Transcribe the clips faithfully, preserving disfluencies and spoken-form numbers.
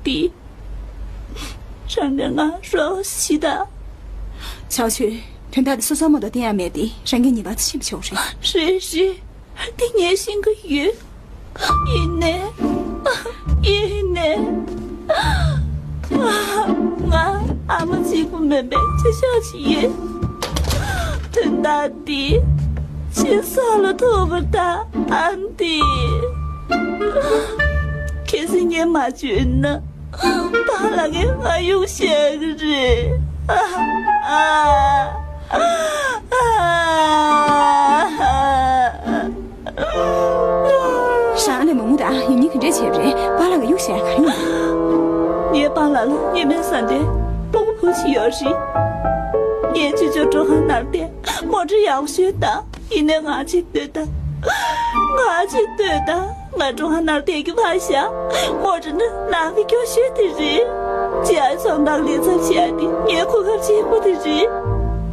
འདི། རང་གིས་ང་རོགས་ཞིག་དང་། ཆའོ་ཆུས། དོན་དག་འདི་སོ་སོའི་མ་གཏོགས་གཏན་ཡང་མེད་དེ། རང་གིས་ཉེས་པ་ཆེན་པོ་བྱས་པ་རེད། རེད་རེད། དེ་ངས་ཤེས་ཀྱི་ཡོད། ཡིན་ནའི། ཡིན་ནའི། ང་ཨ་མ་གཅིག་པུ་མིན་པའི་ཆ་ཤས་ཤིག་ཡོད། དོན་དག་འདི་ཕྱི་སོ་ལ་ཐོགས་པར་ཐལ། ཨན་ཏི། གལ་སྲིད་ངས་མ་བརྗོད་ན། པཱ་ལགས་ཀྱིས་ང་གཡུག་བཞག་གི་རེད། ཨ། ཨ། ཨ། ཧྲང་ལེ་མོ་མོ་དང་ཡིན་ཉིན་ག་འདྲས་བྱས་པ་རེད། པཱ་ལགས་ཀྱིས་གཡུག་བཞག་ག་རེ་ཡིན། ངའི་པཱ་ལགས་ལ་ངའི་སྨན་ཟ་འདྲའི་སྤོ་བོ་བུ་ཞིག་ཡོད་རེད། ངས་ཅི་ཅོ་ཀྲུང་ཧྭ་ནང་བསྡད། མོ་ཊ་ཡག་ཤོས་དང་། ཡིན་ནའི་ང་གཅིག་སྡོད་དང་། ང་གཅིག་སྡོད་དང་། ང་ཀྲུང་ཧྭ་ནང་བསྡད་རྒྱུ་ཕར་བཞག་མོ་ཊ་ནི་ནང་གི་སྐྱོ་ཤོས་དེ་རེད། ཅི་ཨའི་ཚོང་བདག་ལས་ཚབ་བྱས་ཏེ་ངའི་གོ་སྐབས་ཆེན་པོ་དེ་རེད།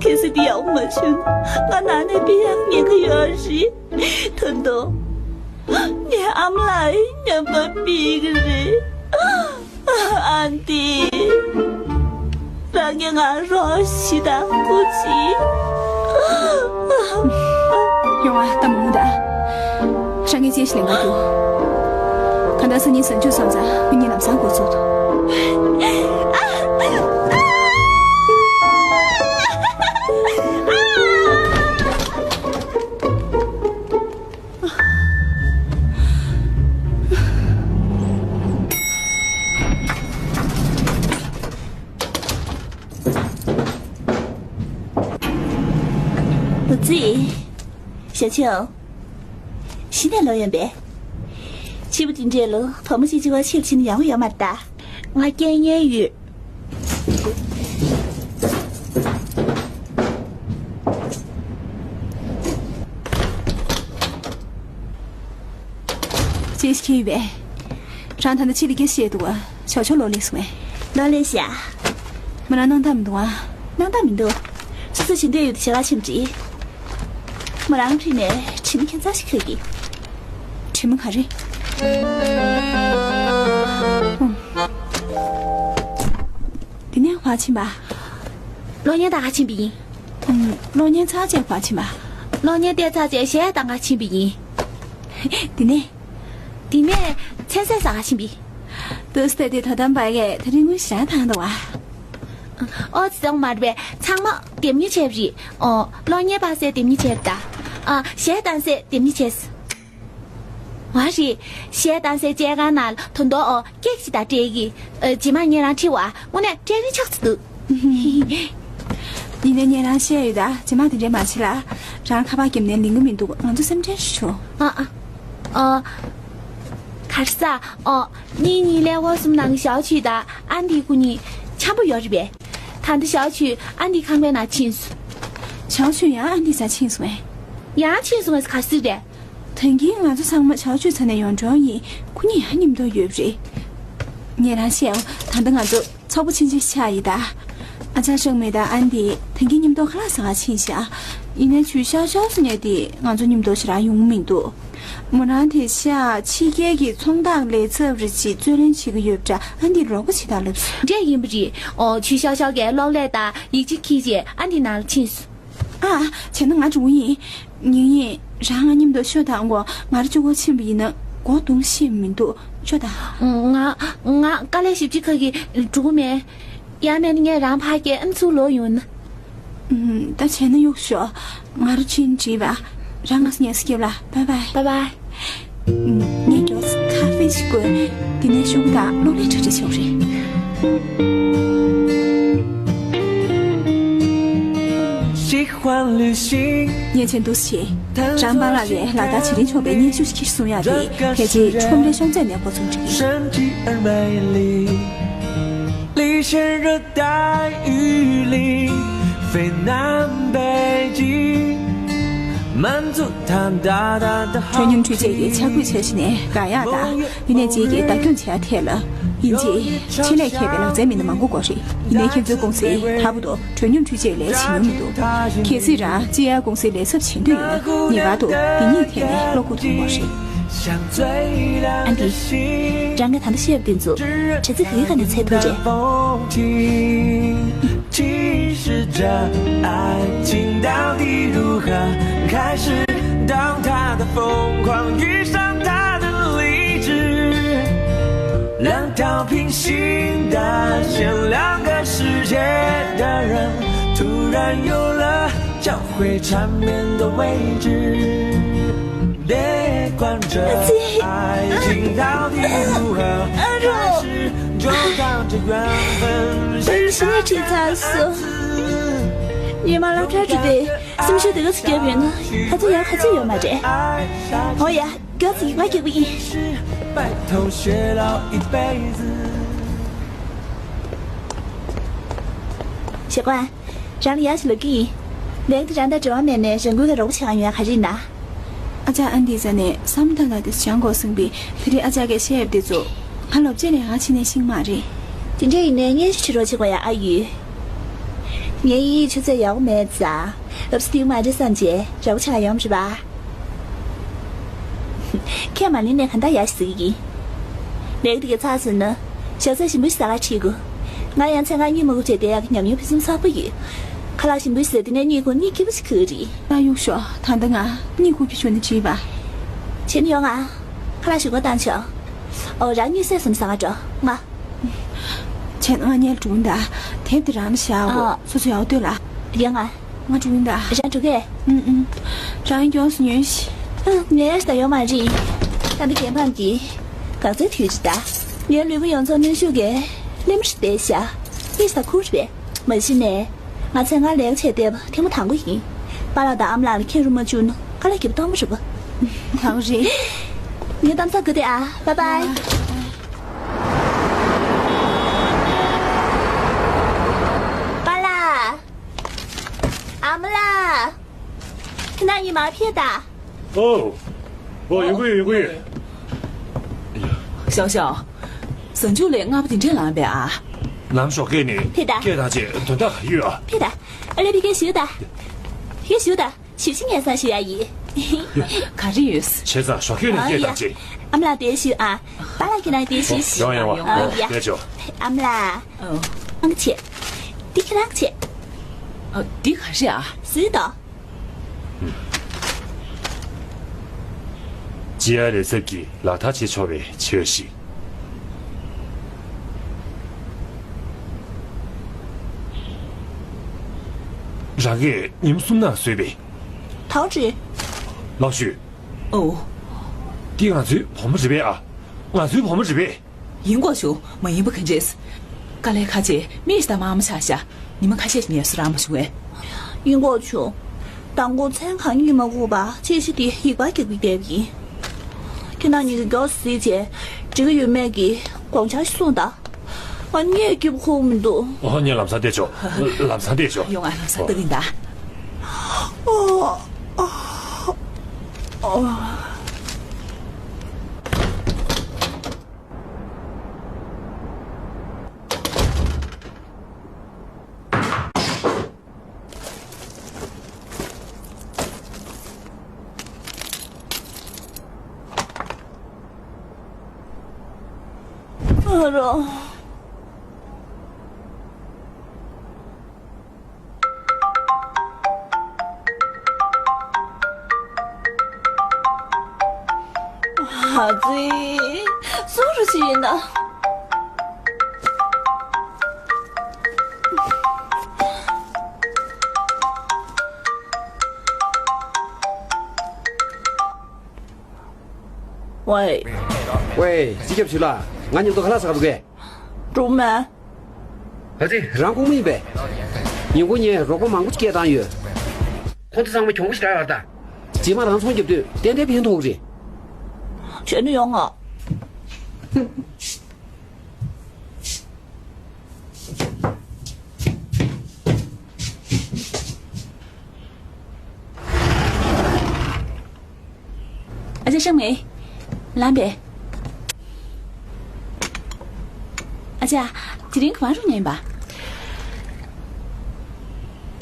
གལ་སྲིད་དེ་ཡག་པོ་མ་བྱུང་ན་ང་ནང་ནས་ཕྱིར་ཡག་ཉེན་ཁ་ཡོད་རེད། ད་དུང་། ངའི་ཨ་མ་ལགས་ཡིན་མཉམ་པོ་ཕུད་ཀྱི་རེད། ཨན་ཏི། རང་གིས་ང་རོགས་ཤིག་དང་སྐུ་མཁྱེན། ཡོང་ཨ། ད་མོ་མོ་དང་། རང་གིས་ཅི་ཞིག་ལེན་ག་འདུག་གང་ལྟར་སང་ཉིན་གཟའ་མཇུག་སོང་ཙང་ང་གཉིས་ལམ་སང་འགོ་ཚུགས་ཐུབ། འོ་ཙི། ཞའོ་ཆུན། གཞི་ནས་ལོག་ཡོང་པས། ཕྱི་པོ་དེ་འདྲས་ལ་བུ་མོ་གཅིག་གཅིག་པ་ཕྱིར་ཕྱིན་ན་ཡག་པོ་ཡོད་མ་རེད་ད། ང་སྐད་ཉན་ཡོད། ཅི་ཞིག་ཡིན་པས། རང་ད་ལྟ་ཕྱི་ལ་སྐད་ཆ་བཤད་འདུག་བ། ཞའོ་ཆུན་ལོག་སླེབས་སོང་ངས། ལོག་སླེབས་ཤག་མོ་རང་སྣང་དག་མི་འདུག་ཨ། སྣང་དག་མི་འདུག་སོ་སོ་ཇུས་འདོད་ཡོད་དུས་བྱ་བ་ཆེན་པོ་འགྲིག་མོ་རང་ཁྲིད་ནས་དྲི་མ་ཁྱད་མཚར་ཞིག་ཁུར་གི། དྲི་མ་ག་རེ། ཨུམ། འདི་ནས་ག་པར་ཕྱིན་པ། གློག་བརྙན་ལྟ་ག་ཕྱིན་པ་ཡིན། ཨུམ། གློག་བརྙན་ཚར་རྗེས་ག་པར་ཕྱིན་པ། གློག་བརྙན་བལྟས་ཚར་རྗེས་གཞས་གཏང་ག་ཕྱིན་པ་ཡིན། འདི་ནས། དེ་ནས་ཚོད་བསྲེ་ཟ་ག་ཕྱིན་པ་ཡིན། དུས་ཚོད་དེ་དོ་དམ་པ་གིས་དེ་རིང་དངུལ་ཞེ་དྲག་བཏང་འདུག་བ། ཨོ་ཙི། ཙོང་མ་རེད་པས། ཚང་མ་འདེམས་ཉོ་བྱས་པ་རེད། ཨོ། གློག་བརྙན་ཕབ་སའི་འདེམས་ཉོ་བྱས་པ་དང་། ཨ། གཞས་གཏང་སའི་འདེམས་ཉོ་བྱས། ང་རེད། གཞས་གཏང་སའི་སྐྱེལ་ཁང་ནང་ལ་ད་དུང་ཨོ་ཀེག་ཅིག་དང་སྤྲད་ཀྱི། ཨ། རྗེས་མ་ངས་རང་ཁྲིད་པ། དངོས་གནས་སྤྲད་རིན་ཆགས་ཚར་འདུག་ཡིན་ནའི་ངས་རང་བཤད་ཡོད་ད། རྗེས་མ་དེ་འདྲས་མ་བྱེད་ལ། རང་ཁ་པར་བརྒྱབ་ནའི་ལེན་གྱི་མི་འདུག་ང་ཚོ་སེམས་ཁྲལ་ཞིག་བྱོས། ཨ། ཨ། ཨ། ག་རེ་ཟ། ཨོ། གཉིས་གཉིས་ལས་འོ་གསུམ་ནང་གི་ཞའོ་ཆུས་དང་ཨན་ཏི་ཁོ་གཉིས་འཆམ་པོ་ཡོད་རེད་པས། ད་ལྟ་ཞའོ་ཆུས་ཨན་ཏི་ཁང་པའི་ནང་ཕྱིན་སོང་། ཞའོ་ཆུས་ཡང་ཨན་ཏི་རྩར་ཕྱིན་སོང་ངས། ཡང་ཕྱིན་སོང་ངས་ག་རེ་ཟེར་རེད། ད་གིན་ང་ཚོ་ཚང་མ་ཞའོ་ཆུས་རྩ་ནས་ཡོང་འགྲོ་ཡིན། ཁོ་གཉིས་ཡང་མཉམ་དུ་ཡོད་རེད། ངས་རང་བཤད་ཡང་ད་ལྟ་ང་ཚོ་ཚོགས་པ་ཆུང་ཆུང་ཆགས་ཡིན་ད། ཨ་ཅག་ཀྲང་མེ་དང་ཨན་ཏི་ད་གིན་མཉམ་དུ་ཁ་ལག་ཟ་ག་ཕྱིན་ཤག་ཡིན་ནའི་ཆུས་ཞའོ་ཞའོ་སུ་ནས་དེ་ང་ཚོ་མཉམ་དུ་ཞེ་དྲག་ཡོང་མི་འདུག་མོ་རང་དེ་ཤག་ཕྱི་རྒྱལ་གྱི་ཚོང་རྟགས་ལས་ཚབ་རེ་ཅིག་རྩོད་ལེན་བྱེད་ཀྱི་ཡོད་པ་འདྲ། ཨན་ཏི་རོགས་པ་བྱེད་དང་ལབ་སོང་། འདྲ་ཡིན་པ་རེད། ཨོ། ཆུས་ཞའོ་ཞའོ་གིས་གློག་ཀླད་དང་ཡིག་ཆ་འཁྱེར་བྱས་ཨན་ཏི་ནང་ལ་ཕྱིན་སོང་། ཨ། བྱས་ན་ང་འགྲོ་གི་ཡིན། ཉིན་ཡིན། རང་ང་མཉམ་དུ་ཤོག་དང་གོ། ང་རང་གཅིག་པོ་ཕྱིན་པ་ཡིན་ན་སྒོ་རྡུང་ཤེས་མི་འདུག་ཤོག་དང་། ང་ང་དཀའ་ལས་ཞེ་པོ་ཅིག་ཁག་གི་འགྲོ་གི་མེད། ཡང་མིན་ན་ངས་རང་ཕར་སྐྱེལ། ཨ་ནི་ཚུར་ལོག་ཡོང་ན། ཨུམ། ད་བྱས་ན་གཡུག་ཞོག་ང་རང་ཕྱིན་འགྲིག་པ། རང་ང་ངལ་གསོ་རྒྱབ་ལ། བའི་བའི། བའི་བའི། ངས་མགྱོགས་ཙམ་ཁ་ཧྥེ་ཞིག་བསྐོལ། དེ་ནས་ཤོག་བུ་དང་གློག་ཀླད་འདྲ་འདྲ་བྱུང་རེད། ངས་ཆེན་འདུག་སེ། རང་པཱ་ལགས་ཀྱིས་ལ་དྭགས་བྱི་རིལ་ཆོག་པའི་སྙན་ཞུ་ཞིག་ཁྱེར་སོང་ཡ་དེ། ཕལ་ཆེར་ཁྲོམ་རའི་ཤོང་ཚད་ནས་འགོ་བཙུགས་འགྲིག་གི། དྲོད་སྙོམས་འཕྲུལ་ཆས་ཀྱི་འཆར་འགོད་བྱས་ཤིང་ནས་དགག་ཡག་དང་། ཡུན་ནན་ཅན་གྱིས་བདག་སྐྱོང་བྱེད་ཡག་ཐད་ལ། དབྱིན་ཇིའི་ཆེད་ལས་མཁས་པའི་ལག་རྩལ་མི་སྣ་མང་པོ་དགོས་རེད། ཡིན་ནའི་ཁྱེད་ཚོའི་ཀུང་སིས་ད་བར་དུ་དྲོད་སྙོམས་འཕྲུལ་ཆས་ལས་བྱེད་མྱོང་མི་འདུག་གལ་སྲིད་རང་སྤྱི་ཡར་ཀུང་སིའི་ལས་ཚབ་བྱེད་འདོད་ཡོད་ན། ངེས་པར་དུ་འདི་གཉིས་ཐད་ནས་བློ་ཁོག་ཐོན་དགོས་རེད། ཨ་འདི། རང་གི་ད་ལྟ་བཤད་པ་དེ་ཚོ་དྲི་ཚིག་གི་ཁ་ནས་འཚོལ་ཐུབ་རེད། 其实这爱情到底如何？开始懂他的疯狂，遇上他的理智。两条平行的线，两个世界的人，突然有了交汇缠绵的位置。别管这爱情到底如何，开始就当这缘分。 ཉི་མ་ལ་ཁྲ་ཁྲི་དེ་སེམས་ཤུགས་དེ་ག་ཚོད་བརྒྱབ་ཡོད་ན་ད་ཚོད་ཡག་ག་ཚོད་ཡོད་མ་རེད། འོ་ཡ། རྒྱག་ཚིག་ང་རྒྱག་པ་ཡིན། ཞེ་ཀོན། རང་ལ་ཡག་ཞིག་ལབ་ཀྱི་ཡིན། ལེགས་དེ་རང་དང་འབྲེལ་བ་མེད་ནས་རང་འགུལ་གྱིས་རོགས་པ་བྱེད་ག་ཡོང་ཡ་ག་རེ་ཡིན་ན། ཨ་ཅག་ཨ་འདི་ཟ་ནས་བསམ་ཐང་ཐང་དེ་སྦྱང་དགོས་གསུངས་པས་དེ་རིང་ཨ་ཅག་གིས་བཤད་ཡབ་དེ་ཚོ་ང་ལོབས་བྱས་ནས་ང་ཕྱི་ནས་ཤེས་མ་རེད། དེ་འདྲ་ཡིན་ནའི་སྙན་ཞུ་བྱེད་རོགས་བྱེད་དགོས་ཡ་ཨ་ཡོད། ངའི་ཡིད་ཆུ་ཚད་ཡག་པོ་མེད་ཙང་། ལབ་ས་དེ་མ་རེད་བསམ་བྱས་རོགས་པ་བྱེད་ག་ཡོང་བ་རེད་པ། ཁྱེད་མ་ནིང་ནས་གང་ལྟར་ཡག་ཞིག་ཟེར་གྱི་ཡིན། ལེགས་དེ་གའི་ཚགས་ཟེར་ན། ཞག་ཚད་ཞིམ་པོ་ཞིག་ཟ་ག་ཁྲིད་དགོས། ང་ཡང་ཚེ་སྔ་གཉིད་མ་ཁུག་བྱས་བསྡད་ཡག་གི་ཉམས་མྱོང་ཕུན་སུམ་ཚོགས་པོ་ཡོད། ཁ་ལག་ཞིམ་པོ་ཞིག་ཟ་དེ་ནས་གཉིད་ཁུག་གཉིད་སྐྱིད་པོ་ཞིག་ཁུག་རེད། ད་གཡུག་ཤོག་ད་ལྟ་ང་གཉིད་ཁུག་རྒྱུ་བྱུང་ན་བྲིས་པ། བྱས་ན་ཡོང་ང་། ཁ་ལག་ཞིམ་པོ་བཏང་ཆོག་ཨོ་རང་གཉིད་སད་སོང་ན་ཟ་ག་འགྲོ་ང་། བྱས་ན་ང་གཉིད་ལ་འགྲོ་གི་ཡིན་ད། དེབ་དེ་རང་ལ་བཞག་གོ་ཨ། སོ་སོ་ཡག་པོ་སྡོད་ལ། ཡོང་ང་། ང་འགྲོ་གི་ཡིན་ད། རང་འགྲོ་གས། ཨུམ་ཨུམ། རང་ཡོངས་སུ་ཉོན་ཞིག་ཨ། ཉོན་ཡ་ཞིག་ད་ཡོད་མ་རེད། ད་འདི་རྒན་འཕངས་ཀྱི། འགག་རྩའི་དུས་ཚོད་ད། ངའི་ལུས་པོ་ཡོངས་རྫོགས་གནོན་ཤུགས་ཀྱིས་ལྷེམ་ཞིག་བསྡད་ཤག་གཉིད་ཞིག་ད་ཁུག་རེད་པས། མ་གཞི་ནས། ང་ཚོས་སྔར་ལས་ཀ་བྱས་བསྡད་པ་ཐེངས་མ་དང་པོ་ཡིན། པཱ་ལགས་དང་ཨ་མ་ལགས་ལ་ཁྱེད་རུ་མ་བཅུག་ན་དཀའ་ལས་ཁག་པོ་སྟོན་པ་རེད་པ། ད་ག་རེད། ངའི་གཏམ་བཟང་ག་དེ་ཨ། བཱའི་བཱའི། པཱ་ལགས། ཨ་མ་ལགས། ཁྱེད་རང་གཉིས་མར་ཕེབས་དང་། ཨོ། ཨོ་ཡོང་གི་ཡོད་ཡོང་གི་ཡོད། ཞའོ་ཞའོ། གཟའ་མཇུག་ལ་སྔ་པོ་དེ་འདྲས་ལངས་པས་ཨ། ལམ་ཞོགས་ཀས་ནས་ཕེབས་དང་། སྐད་བཏང་བྱས་དོན་དག་ག་ཡོད་ཨ། ཕེབས་དང་། ཨ་ལས་ཕ་གིར་བཞུགས་དང་། ཕ་གིར་བཞུགས་དང་། ཞིབ་ཞིབ་ངལ་གསོ་ཞུ་ཡ་ཡིན། ག་རེ་ཡོད། བྱས་ཙང་ཞོགས་ཀས་ནས་སྐད་བཏང་བྱས། ཨ་མ་ལགས་འདིར་བཞུགས་ཨ། པཱ་ལགས་ཁྱེད་རང་འདིར་བཞུགས། ཡོང་ཡོང་བ། ཨ་ཡ། བསྡད་ཆོག་ཨ་མ་ལགས། ཨ་ང་བྱེད། འདི་ཁྱེད་རང་བྱེད། ཨ་འདི་ག་རེ་ཨ། སུས་དང་། ལྕི་ཡ་རེ་ཚབ་ཀྱིས་ལག་བསྟར་བྱེད་ཆོག་པའི་ཆེད་ཞིག་རང་གིས་ཉིན་གསུམ་ནང་བཟོས་པའི། ཐའོ་ཀྲི། ལགས་ཞུ། ཨོ། འདི་ང་ཚོའི་བུ་མོ་རེད་པས་ཨ། ང་ཚོའི་བུ་མོ་རེད་པས། ཡིན་གོ་ཆུ་མ་ཡིན་པ་ག་འདྲས། དཀའ་ལས་ཁག་ཆེ་མིག་ཞིག་དང་མ་མ་ཆགས་ཤག་ཉི་མ་ཁ་ཤས་ཤིག་ངལ་གསོ་རག་མ་བྱུང་བས། ཡིན་གོ་ཆུ། དང་པོ་མཚན་གང་ཡིན་མ་གོ་བ་ཅེས་ཤི་དེ་ཡིག་པ་རྒྱག་པའི་དེབ་ཡིན། ཁྱེད་རང་གཉིས་ཀྱི་མགྱོགས་སུ་གཟིགས་བྱས་འགྲིག་གི་ཡོད་མེད་ཀྱི་དགོངས་འཆར་ཞིག་གསུངས་དང་། ང་གཉིད་སྐྱིད་པོ་ཁུག་མི་འདུག་ཨོ་ངས་ལམ་སང་བལྟས་ཆོག་ལམ་སང་བལྟས་ཆོག་ཡོང་ང་ལམ་སང་ལྟ་གིན་ད། ཨོ། ཨོ། ཨོ། ཨ་རོ། ཨ་ཙི། སུ་རུ་ཞིག་ཡིན་ན། ཝེ། ཝེ། སྤྱི་ཁྱབ་ཞུ་ལ། ང་མཉམ་དུ་ཁ་ལག་ཟ་ག་འགྲོ་གས། འགྲོ་མེད། ཨ་ཙི། རང་ཁུངས་མི་ཡིན་པས། ཉིན་གུང་ངས་རོགས་པ་མང་པོ་ཅིག་སྐད་བཏང་ཡོད། ཁོང་ཚོ་ཚང་མ་གྱོང་པོ་ཞིག་རག་ཡོད་ད། རྗེས་མ་རང་ཚོང་རྒྱབ་དུས་ཏན་ཏན་ཕན་ཐོགས་རེད། བྱས་ན་ཡོང་ང་། ཨ་ཅག་ཤང་མེ། ལམ་པས། ཨ་ཅག་དེ་རིང་ག་པར་འགྲོ་མཁན་ཡིན་པ།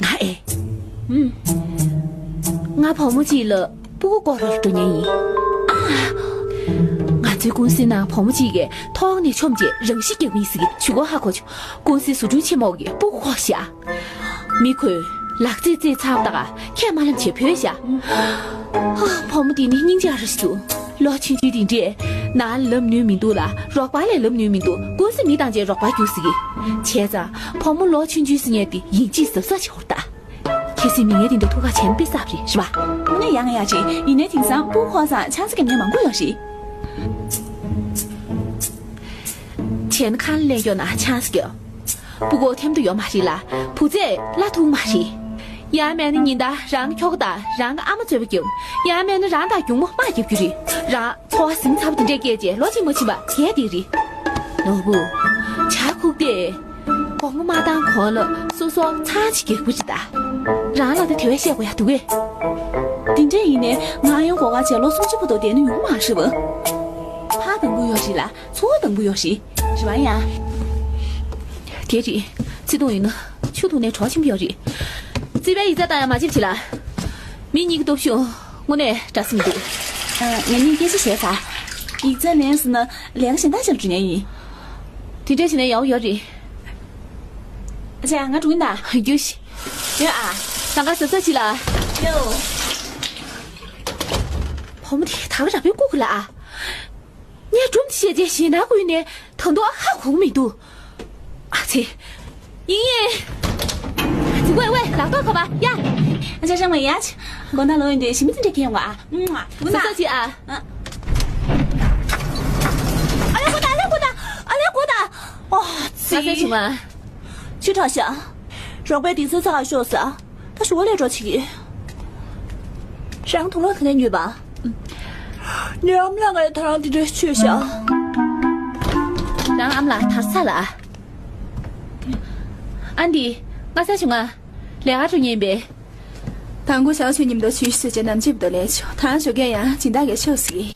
ང་ཨེ། ཨུམ། ང་བུ་མོ་གཅིག་ལ་སྤུ་གུ་སྐོར་ར་འགྲོ་མཁན་ཡིན། ཨ། ང་ཚོའི་ཀུང་སིའི་ནང་བུ་མོ་གཅིག་གིས་ཐོག་ནས་མཆོངས་རྗེས་རང་ཤི་རྒྱག་མི་སྲིད་ཀྱི་ཇུས་འགོད་ཧ་གོ་བྱུང་། ཀུང་སིའི་བཟོ་སྐྲུན་ཆེན་མོ་གིས་སྤུ་གུ་ཁོག་བཞག་མི་ཁོས་ལག་རྩེད་རྩེས་ཚར་བ་དང་ཁས་མ་ལེན་བྱས་བུད་བཞག་ཨ། བུ་མོ་འདི་ནི་སྙིང་རྗེ་ཨ་ར་ཞིག་འདུག་ལོ་ཆུང་ཆུང་འདི་འདྲས་ནང་ལབ་ནུས་མི་འདུག་ལ། རོགས་པ་ལས་ལབ་ནུས་མི་འདུག་ཀུང་སི་མི་དང་བཅས་རོགས་པ་རྒྱུགས་སྲིད་ཀྱི། བྱས་ཙང་བུ་མོ་ལོ་ཆུང་ཆུང་ཟེར་མཁན་འདི་ཡིན་གཅིག་གཟབ་གཟབ་བྱེད་དགོས་རེད་ད། གལ་སྲིད་མི་ངན་དེ་འདྲ་ཐུག་ཁ་བྱས་ན་དཔེ་བསགས་པ་རེད། རེད་པ། དངོས་གནས་ཡ་ང་ཡ་ཅིག་ཡིན་ནའི་དེང་སང་སྤུ་གུ་ཁོག་ཙང་ཆང་ས་འཁྱེར་མཁན་མང་པོ་ཡོད་རེད། བྱས་ན་ཁང་གླ་ལེན་རྒྱུ་ན་ཆང་ས་རྒྱོབ། སྤུ་གུ་འཐེམ་དུ་ཡོད་མ་རེད་ལ། བུ་ཚས་བླ་ཐུག་མ་རེད། ཡང་མིན་ན་ཉིན་ལྟར་རང་གི་ཁྱོ་ག་དང་རང་གི་ཨ་མ་རྩོད་པ་རྒྱབ། ཡང་མིན་ན་རང་དང་གྱོང་མོ་དམག་རྒྱབ་རྒྱུ་རེད། རང་འཚོ་བ་ཟིང་ཚ་པོ་དེ་འདྲས་སྐྱེལ་རྗེས་ལོ་གཅིག་མ་ཕྱིན་པ་གས་དེ་རེད། ནོར་བུ། བྱ་ཁུག་རྟས། དགོང་མོ་མ་བཏང་གོང་ལ་སོ་སོ་ཚང་ཅིག་རྒྱག་དགོས་ཀྱི་ད། རང་ལ་ད་དེ་བས་བཤད་དགོས་ཡ་འདུག་གས། དེ་འདྲས་ཡིན་ནའི་ང་ཡང་སྒོ་ཁ་བྱས་ལོ་སུམ་ཅུ་བར་དུ་བསྡད་ནི་ཡོང་མ་རེད་བ། ཕ་དང་པོ་ཡོད་རེད་ལ་ཚོ་བ་དང་པོ་ཡོད་རེད། རེད་བ་ཡ། དེ་རེད། བརྩེ་དུང་ཡིན་ན་ཆུ་འཐུང་ནས་གྲོགས་ཆེན་པོ་ཡོད་རེད། བརྩེ་བའི་ཡིག་ཚད་བཏང་ཡ་མ་བརྗེད་བྱེད་ལ། མི་གཉིས་ཀྱི་སྟོབས་ཤུགས་དངོས་གནས་འདྲ་ས་མི་འདུག་ང་གཉིས་སྐད་ཆ་བཤད་ཚར། ཡིག་ཚད་ལེན་སོང་ན་ལས་ཀ་གཞན་དག་ཞིག་འགྲོ་ཉན་ཡིན། དེ་འདྲས་བྱས་ན་ཡག་པོ་ཡོད་རེད། ཨ་ཅག་ང་འགྲོ་གི་ཡིན་ད། རྒྱུགས་ཤིག་ཡོད་ཨ། ལམ་ཁ་གཟབ་གཟབ་བྱེད་ལ། ཡོ། བུ་མོ་དེ་ད་ག་རང་པའི་ལྐུགས་ཀྱི་ལ་ཨ། ངས་སྒྲུང་འདི་བཤད་རྗེས་ཞེད་སྣང་སྐུལ་ནས་ད་དུང་ཧ་གོ་གི་མི་འདུག་ཨ་ཙི། ཡིན་ཡིན། ཨ་ཙི་ཝེ་ཝེ་ལག་ཐོག་ཁ་བ་ཡ། ཨ་ཅག་ཤང་མ་ཡ་ཅི། དགོང་དག་ལོག་ཡོང་དུས་ཞི་མི་ཙི་འདྲ་ཁྱེར་ཡོང་བ་ཨ། ཨུ་ན། ས་ས་ཅི་ཨ། ཨ། ཨ་ལེ་གོ་ད་ཨ་ལེ་གོ་ད་ཨ་ལེ་གོ་ད། ཨོ་ཙི། ས་ས་ཅི་མ། ཅི་དྲག་ཤག་རོགས་པའི་སྡིག་ཚད་ཚ་ཁ་ཤོག་ས། ད་ཞུ་བ་ལས་འགྲོ་ཆེ་གི། རང་དུང་ལོ་ག་ནས་ཉོས་པ། ངའི་ཨ་མ་ལགས་ང་ད་རང་འདི་འདྲ་བྱོས་ཤག་རང་ཨ་མ་ལགས་དར་ས་ལ། ཨ་འདི། ང་ས་ཞུ་ང་། ལས་ཀ་འགྲོ་ཉན་པས། དང་པོ་ཞའོ་ཆུས་མཉམ་དུ་ཆུས་སུ་བྱེད་ནམ་ཆེད་དུ་ལས་ཆོག་ད་ཞོགས་ཀས་ཡང་སྦྱིན་བདག་གིས་ཆོག་ཟིག་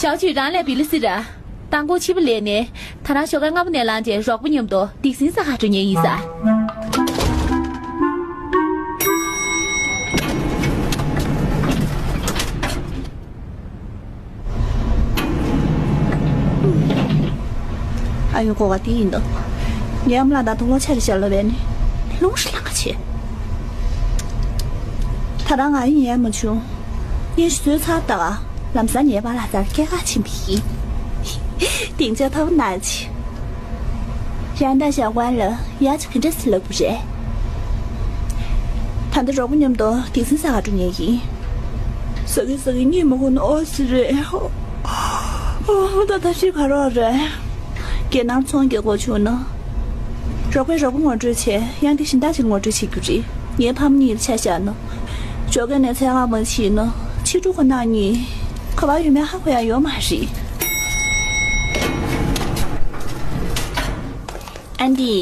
ཞའོ་ཆུས་རང་ལས་བི་ལི་སི་ར། དང་པོ་ཕྱི་པོ་ལས་ནས་ད་རང་ཞོགས་ཀས་སྔ་པོ་ནས་ལངས་རྗེས་རོགས་པོ་མཉམ་དུ་སྡིག་སྲིན་ས་ཁ་འགྲོ་ཉན་ཡིན་ས། ཨ་ཡོ་གོ་བ་དེ་ཡིན་ནོ། ངའི་ཨ་མ་ལགས་དང་དུང་ལོ་ཆ་རེ་ཤར་ལོ་བས་ནི་ལུང་ཧྲི་ལང་ཁ་ཆེ། ད་རང་ང་ཡིན་ཡན་མ་བྱུང་། ངས་ཞུ་ཚོད་ཚར་ད་ག་ལམ་སང་ངའི་པཱ་ལགས་རྩར་སྐྱེལ་ག་ཕྱིན་པ་ཡིན། སྡིངས་ཆ་ཐོབ་ན་ཆེ། རང་དང་ཞའོ་ཀོན་ལ་ཡ་ཆ་ག་འདྲ་སེ་ལབ་དགོས་རེད། ད་ལྟ་རོགས་པ་མཉམ་དུ་སྡིག་སྲིན་ས་ཁ་འགྲོ་ཉན་ཡིན། ཟ་གི་ཟ་གི་གཉིད་མ་ཁུག་ན་ཨོ་ཙི་རེད། ཨོ་ད་ད་ཅི་ག་རོགས་རེད། རྒྱལ་ནང་ཚོང་རྒྱག་དགོས་བྱུང་ན། རོགས་པས་རོགས་པ་ངོ་སྤྲོད་བྱས་ཡང་དེ་གཞན་དག་ཅིག་ངོ་སྤྲོད་བྱེད་རྒྱུ་རེད། ངའི་ཕ་མ་གཉིས་ལ་ཆ་བཞག་ན། ཞོགས་ཀས་ནས་འཚོལ་ག་མ་ཕྱིན་ན་ཕྱི་དྲོ་ཁོ་རང་གཉིས་ག་པར་ཡོད་མེད་ཧ་གོ་ཡ་ཡོད་མ་རེད། ཨན་ཏི།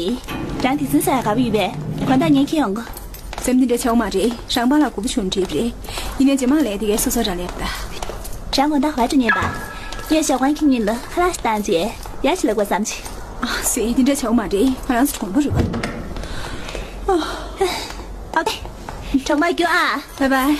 རང་སྡིག་སྲིན་ས་ཡ་ག་པར་ཡོད་པས། དགོང་དག་ངས་ཁྱེར་ཡོང་གི། སེམས་འདི་འདྲ་ཆགས་མ་རེད། རང་པཱ་ལགས་སྒུག་པ་བྱུང་འགྲིག་རེད། ཡིན་ནའི་རྗེས་མ་ལས་དེ་གའི་སོ་སོ་རང་ལས་པ་ད། རང་དགོང་དག་ག་པར་འགྲོ་ཉན་པ། ངས་ཞའོ་ཀོན་ཁྱེད་གཉིས་ལ་ཁ་ལག་ཞིག་བཏང་རྗེས་ཡར་ཞིག་ལབ་དགོས་བསམ་གྱི། ཨ་ཙི་འདི་འདྲ་ཆགས་མ་རེད། ང་རང་ཚོ་གྲོགས་པོ་རེད་པ། ཨོ་ཁེ། གྲོགས་པོ་རྒྱུགས་ཨ། བའི་བའི།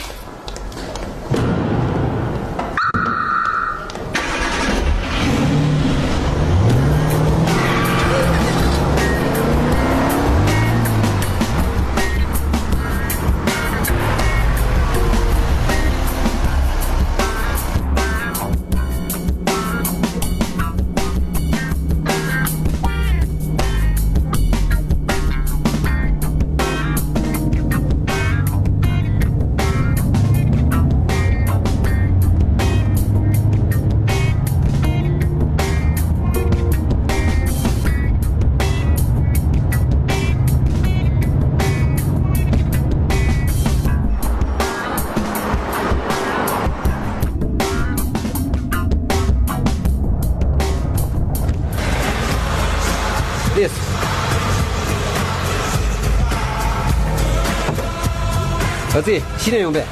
ཨ་ཙི། ཤི་ནས་ཡོང་པས།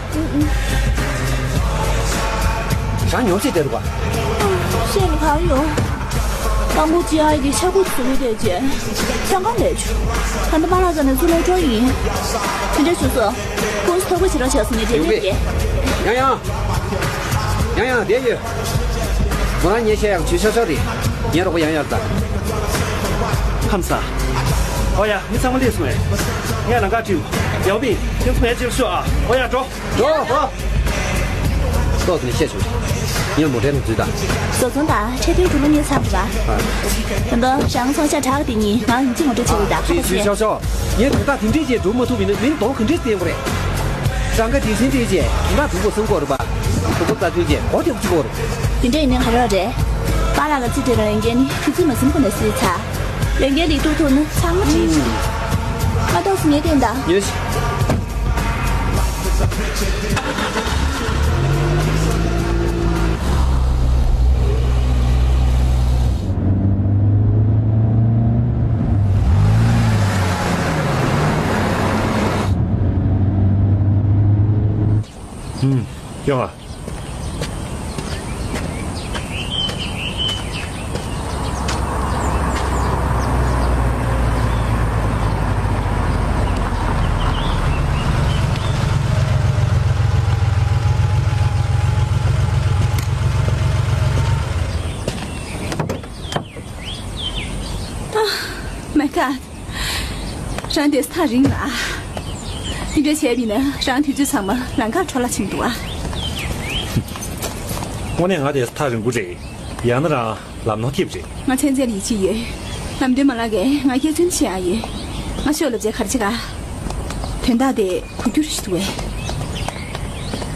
རང་ཉོབ་ཅིག་བསྡད་འདུག་ག་ཤེས་ལ་གང་ཡོང་། དང་པོ་ཅི་ཨའི་གི་ཤ་ཁུ་ཚུ་བའི་དེ་རྗེས་ཚན་ཁང་ལས་བྱུང་། ད་ནི་པཱ་ལགས་རྩ་ནས་ཚུར་ལོག་འགྲོ་ཡིན། དེ་འདྲ་བྱུང་སོང་། ཁོང་ཚོ་ཐོག་པ་བྱེད་རོགས་བྱས་སོང་ངས་དེ་ཡོང་པས། ཡང་ཡང་། ཡང་ཡང་བསྡད་ཡོད། ང་ངས་བཤད་ཡག་ཇུས་ཆོག་ཆོག་རེད། ངས་རོགས་པ་ཡང་ཡར་ལྟ། ཁམས་བཟང་། ཨོ་ཡ། མི་ཚང་མ་སླེབས་སོང་ངས། ངས་ལམ་ཁ་བྲིས། ཡའོ་པིན། ཁྱེད་ཚོ་ངའི་རྗེས་ལ་ཤོག་ཨ། ཨོ་ཡ། འགྲོ། འགྲོ། འགྲོ། ཏོག་ཙམ་ནས་བཤད་བྱུང་། ངས་མོ་ཊའི་ནང་འཛུལ་དང་། བཟོ་ཚོང་དང་འཕྲལ་བསྟུན་གྲོས་མོལ་གཉིས་ཚར་འདུག་ཨ། ད་དུང་རང་ཚོང་ཤ་ཁྲག་དེ་གཉིས་ང་ཡིན་གཅིག་ངོ་སྤྲོད་བྱེད་ཡོད་ད། ཁ་པར་བྱས། ཤོག་ཤོག་ངས་དོན་དག་དེ་འདྲས་བྱས་འགྲུབ་མ་ཐུབ་པ་ཡིན་ན་མི་ལ་གདོང་ག་འདྲས་བསྟན་དགོས་རེད། གྲངས་ཀ་སྡེ་ཚན་འདྲས་བྱས་དོན་དག་སྡུག་པོ་བསམ་དགོས་རེད་པ། སྡུག་པོ་རྩ་དོན་བྱས་མགོ་རྒྱག་གཅིག་དགོས་རེད། དེ་འདྲ་ཡིན་ན་ག་རེ་རེད། པཱ་ལགས་ཀྱི་རྩིས་སྤྲོད་ལ་ལས་འགན་ནི་ཁྱེད་ཚོས་མ་ཟིན་གོང་ནས་སེལ་ཚར། ལས་འགན་འདི་གཏུག་ཐུབ་ན་ཚང་མ་བྲིས་བྱུང་། ང་ཏོག་ཙམ་ངས་བསྟན་དང་། ཡོད། ཡོང་ཨ། Oh my God. རང་དེས་ཐག་རིང་ལ། འདི་འདྲ་བྱས་པ་ཡིན་ན་རང་དུས་ཚོད་ཚང་མ་ལམ་ཁར་འཕྲོ་བརླག་ཕྱིན་འདུག་ཨ། དངོས་གནས་ང་དེས་ཐག་རིང་པོ་རེད། ཡང་ན་རང་ལམ་ནོར་ཐེབས་རེད། ང་ཚན་རྩལ་ལ་ཡིད་ཆེས་ཡོད། ལམ་སྟོན་མ་ལགས་ཀྱིས་ང་སྐྱེ་ཚུལ་ཤེས་ཡག་ཡོད། ང་ཤོག་ལབ་བྱས་ག་རེ་བྱེད་ག། དོན་དག་དེ་གོ་རྒྱུ་རེ་ཞིག་འདུག་བས།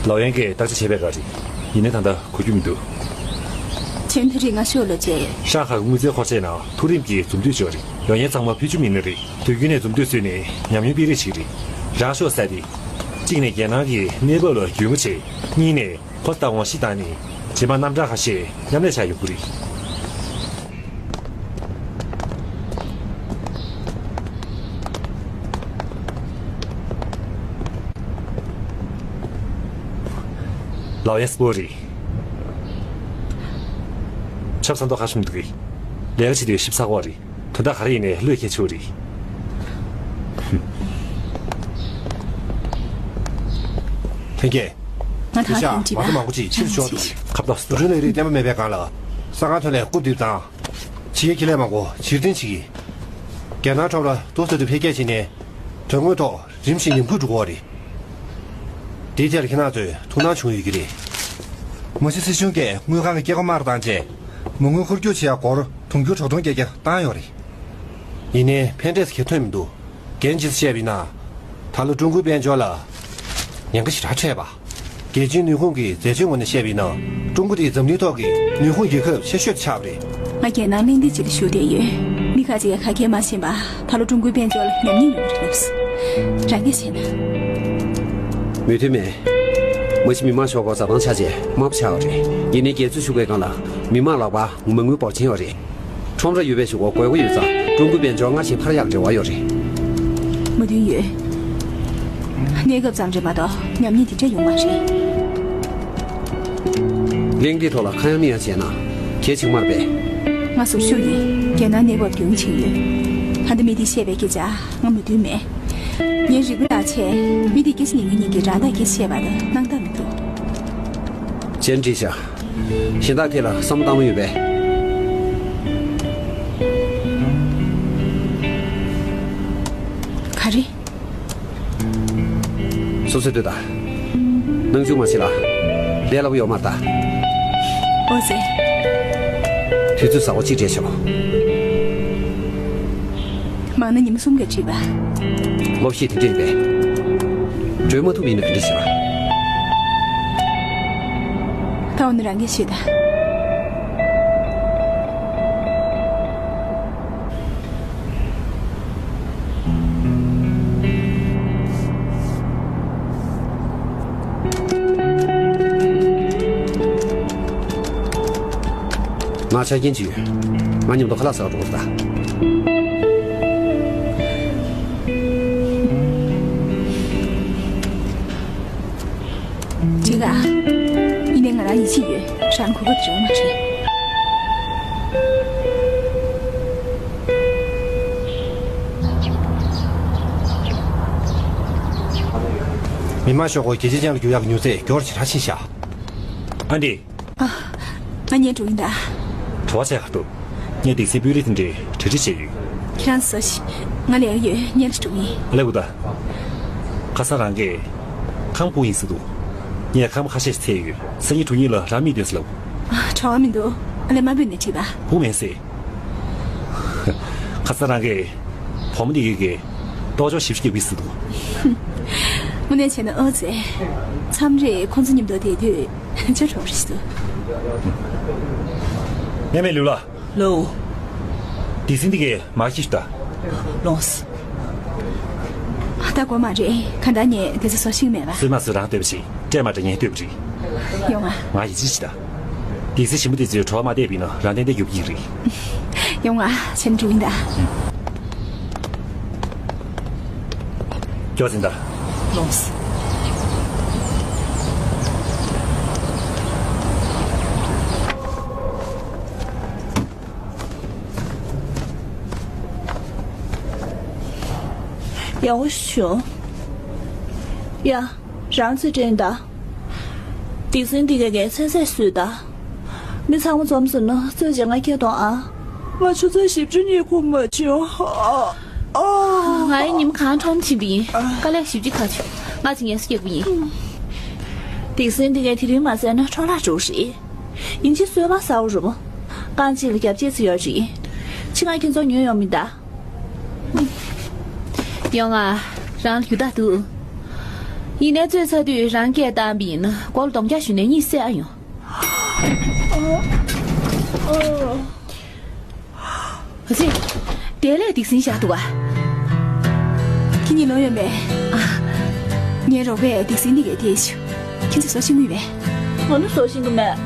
ལའོ་ཡན་གྱིས་བརྟག་དཔྱད་བྱས་པའི་སྐབས་རེད། ཡིན་ནའི་ད་ལྟ་གོ་རྒྱུ་མི་འདུག་བྱས་ན་ད་རེས་ང་ཤོག་ལབ་བྱས། ཧྲང་ཧའེ་དངུལ་རྩའི་འཁོར་ཆས་ནང་མཐོ་རིམ་གྱི་འཛུབ་མདོས་ཅིག་ཡོད་རེད། ཡོང་ཡས་ཚང་མ་ཕུལ་རྒྱུ་མིན་ནི་རེད། དུས་རྒྱུན་ནས་འཛུབ་མདོས་བཟོས་ནས་ཉམས་མྱོང་སྤེལ་རེས་བྱེད་ཀྱི་རེད། རང་ཤོག་ཟེར་ཏེ། གཅིག་ནས་རྒྱལ་ནང་གི་གནས་བབ་ལ་རྒྱུས་མངའ་བྱེད། གཉིས་ནས་ཁོ་ལྟ་དབང་ཤེད་བཏང་ནས་རྗེས་མ་རྣམ་གྲངས་ཁ་ཤས་མཉམ་ལས་བྱ་ཡོང་གི་རེད། ལའོ་ཡན་སྤོ་རེད། ཆབ་ས་མདོག་ཁ་ཤས་མི་འདུག་གི། ལས་ཀ་བྱེད་དུས་ཞིབ་ཚགས་པོ་རེད། དོན་དག་ག་རེ་ཡིན་ནའི་བློས་འཁེལ་ཆོག་རེད། ལྷན་རྒྱས། ང་ད་དེ་ཤ་ཐེངས་མ་ཐོ་མང་པོ་ཅིག་ཕྱིར་ཤོར་འདུག་ཁ་བཏགས་སུ། ལས་རིགས་བརྟན་པོ་མེད་པའི་སྒང་ལ། ས་ཁང་ཐོན་ལས་རྐུབ་རྡིབ་དང་། ཕྱི་རྒྱལ་ཁེ་ལས་མང་པོ་ཕྱིར་འཐེན་བྱེད་ཀྱི། རྒྱལ་ནང་ཁྲོམ་ལ་ཏོག་ཙམ་དུ་འཕེལ་རྒྱས་ཕྱིན་ནས། དོན་དངོས་ཐོག་རིམ་བཞིན་ཉམས་རྒུད་འགྲོ་གི་ཡོད་རེད། དེའི་ཐད་ལ་ཁྱེད་རང་ཚོས་ཐུགས་སྣང་བྱུང་ཡོད་ཀྱི་རེད། མ་གཞི་སྲིད་གཞུང་གིས་དངུལ་ཁང་གི་སྐྱེད་སྒོ་དམའ་རུ་བཏང་རྗེས། མ་དངུལ་འཁོར་རྒྱུག་བྱེད་ཡག་སྒོར་དུང་ཕྱུར་དྲུག་སྟོང་བརྒྱད་བརྒྱ་བཏང་ཡོད་རེད། ཡིན་ནའི་ཕན་འབྲས་གང་ཐོན་མི་འདུག་རྒན་གྱིས་བཤད་པ་ཡིན་ན། ད་ལོ་ཀྲུང་གོའི་དཔལ་འབྱོར་ལ་ཉེན་ཁ་ཞེ་དྲག་འཕྲད་པ། རྒྱལ་སྤྱིའི་ནུས་ཁུངས་ཀྱི་འཛད་སྤྱོད་ངོས་ནས་བཤད་པ་ཡིན་ན། ཀྲུང་གོ་དེ་འཛམ་གླིང་ཐོག་གི་ནུས་ཁུངས་རྒྱལ་ཁབ་ཆེ་ཤོས་ཆགས་པ་རེད། ང་རྒྱལ་ནང་གླེང་སྟེགས་ཅིག་ལ་ཞུགས་བསྡད་ཡོད། མི་ཁ་ཅིག་ག་གེ་མ་ཤེས་པ། ད་ལོ་ཀྲུང་གོའི་དཔལ་འབྱོར་ལ་ཉམས་ཉེས་ཡོང་གི་རེད་ལབ་སོང་། རང་གིས་བྱས་ན། མོས་མཐུན་མེད། མ་གཞི་མི་མང་ཤོག་སྒོར་འཛའ་ཐང་ཆགས་རྗེས་དམའ་པོ་ཆགས་པ་རེད། ཡིན་ནའི་རྒྱལ་ཚུལ་ཞུ་བའི་སྒང་ལ། མི་མང་ལག་པར་མ་དངུལ་འབོར་ཆེན་ཡོད་རེད། ཁྲོམ་ར་ཡོད་པའི་གཞུག་གུ་དགོས་མཁོ་ཡོད་ཙང་ཀྲུང་གོའི་དཔལ་འབྱོར་སྔར་བཞིན་འཕར་ཡག་འབྲེལ་བ་ཡོད་རེད། མོས་མཐུན་ཡོད། གནས་སྐབས་ཙམ་རེད་མ་གཏོགས་ཉམས་ཉེས་དེ་འདྲ་ཡོང་མ་རེད། གླེང་སྟེགས་ཐོག་ལ་ཁ་ཡ་མིག་ཡ་བྱས་ན་གལ་ཆེན་པོ་མ་རེད་པས། ང་ཟུར་ཞུགས་ཡིན། རྒྱལ་ནང་གནས་བབ་རྒྱུས་ཡོངས་ཕྱིན་ཡོད། ད་ལྟ་མི་དེས་བཤད་པའི་སྐད་ཆ་ང་མོས་མཐུན་མེད། ངའི་རིག་པ་བརྟག་བྱས་མི་དེས་སྐད་ཆ་ཉན་མཁན་གཉིས་ཀྱིས་རང་ཐག་སྐད་ཆ་བཤད་པ་ལ་སྣང་དག་མི་འདུག་གཞན་འདྲིས་བྱ། གཞན་དག་ཐད་ལ་བསམ་བློ་བཏང་མྱོང་ཡོད་པས། ག་རེ། སོ་སོས་ལྟོས་དང་། སྣང་ཆུང་མ་བྱེད་ལ། ལས་སླ་པོ་ཡོད་མ་རེད་ད། ཨོ་ཙི། དུས་ཚོད་ཟ་བ་གཅིག་སྤྲད་ཆོག་མང་ན་ཉི་མ་གསུམ་ག་བྲིས་པ། སློབ་གཞི་དེ་འདྲ་ཡིན་པས། གྲོལ་མ་ཐུབ་པ་ཡིན་ན་ག་འདྲ་བྱེད་པ། ད་འོ་ན་རང་གིས་ཤེས་ད། ང་ཆ་རྐྱེན་ཅིག་ཡོད། ང་མཉམ་དུ་ཁ་ལག་ཟ་བར་འགྲོ་དགོས་ད། འགྲིག་ག་ཡིན་ནའི་ང་རང་ཡིད་ཆེས་ཡོད། རང་གོ་སྐབས་རག་མ་རེད། མི་མང་ཤོག་སྒོར་རྒྱལ་སྤྱིའི་ཅང་ལ་རྒྱུག་ཡག་གི་མྱུར་ཚད་མགྱོགས་ཆེ་དྲག་ཕྱིན་ཤག་ཨ་འདི། ཨ། ང་ཉལ་འགྲོ་ཡིན་ད། བྲོ་བ་ཆེ་ག་འདུག་ངས་འདེགས་སའི་སྤུས་ལེགས་དེ་འདྲའི་གྲ་སྒྲིག་བྱས་ཡོད། ཁྱེད་རང་ཚོ་ཞིག་ང་ལས་ཡོད་ཉལ་འགྲོ་ཡིན། ལེགས་པོ་ད། ཁ་སང་རང་གིས་ཁམས་སྤུ་ཡིན་ཟེར་འདུག་ངས་ཁམས་ཁ་ཤས་ཤིག་འཚོལ་ཡོད། སང་ཉིན་དྲུག་ཉིན་ལ་རང་མིག་སྟོན་ཟེར་ལབ། བྲོ་བ་མི་འདུག་ཨ་ལས་མ་བུད་ནས་བྲིས་པ། སྤུ་མེད་ཟེར། ཁ་སང་རང་གིས་བུ་མོ་འདི་གི་གི་ལྟོ་ཅོག་ཞིབ་ཞིབ་རྒྱག་པའི་ཟེར་འདུག་དངོས་གནས་བྱས་ན་ཨོ་ཙེ། མཚམས་རེ་ཁོང་ཚོ་མཉམ་དུ་བསྡད་དུས་ཅོ་གྲོགས་རེ་ཞིག་འདུག་ངས་མེད་ལུས་ལ། ལོ། དེ་སྲིད་འདི་གའི་མ་ཤི་ཤི་ད། ལོངས། ད་དགོས་མ་རེད། ག་ད་ངས་དེ་ཚོ་བཟོ་ཤེས་མེད་པ། སྲིད་མ་སྲིད་རང་ལྟོས་པ་ཞིག་སྤྲད་མ་སྤྲད་ངས་ལྟོས་པ་རེད། ཡོང་ང་། ང་ཡིད་ཆེས་ཤིག་ད། དེ་སྲིད་ཞིམ་པོ་དེ་ཚོའི་བྲོ་བ་མ་བལྟས་པ་ཡིན་ན་རང་བརྟེན་ཏེ་རྒྱུག་གི་རེད། ཡོང་ང་། བྱས་ན་འགྲོ་ཡིན་ད། སྐྱོ་ཟིན་ད། ལོངས། ཡག་པོ་བྱུང་། ཡ། རང་ཚོས་དྲན་ད། སྡིག་སྲིན་འདི་ག་གའི་ཚན་ཚད་སུས་ད། མི་ཚང་མ་འཛོམས་སོང་ན་རྩོད་བྱེད་ང་སྐད་གཏོང་ཨ། ང་ཆུ་ཚོད་བཞི་བཅུ་གཉིས་ཁུག་མ་བྱུང་ཨ། ཨ། ང་ཡི་ཉིན་གང་ཁྲོམ་ཕྱིན་པ་ཡིན། དཀའ་ལས་ཞིབ་ཅིག་ཁག་བྱུང་། ང་ཅིག་ངལ་གསོ་རྒྱག་པ་ཡིན། སྡིག་སྲིན་འདི་གའི་དེ་རིང་མ་བཙལ་ན་འཕྲོ་བརླག་འགྲོ་རེད། ཡིན་གཅིག་གསོལ་བ་ཟ་འོ་རུ། རྐང་གཅིག་ལ་རྒྱབ་ཆད་ཚུད་ཡོད་རེད། ཁྱི་ང་ཁྱེད་ཚོ་ཉོས་ཡོང་མིན་ད། ཡོང་ང་། རང་ལ་རྒྱུ་དག་འདུག་ཡིན་ནའི་རྩོད་ཚར་དུས་རང་སྐད་བཏང་པ་ཡིན་ན་མགོ་ལ་རྡོག་རྒྱག་གཞུས་ནས་གཉིད་སད་ཨ་ཡོང་། ཨ་ཙི། དེ་ལས་སྡིག་སྲིན་བཞག་འདུག་ག་ཁྱེད་གཉིས་ལོག་ཡོང་པས། ཨ། ངའི་རོགས་པས་སྡིག་སྲིན་འདི་གས་བལྟས་བྱུང་། ཁྱེད་ཚོས་བཟོ་ཤེས་ཀྱི་ཡོད་པས། ང་ནི་བཟོ་ཤེས་ཀྱི་མེད།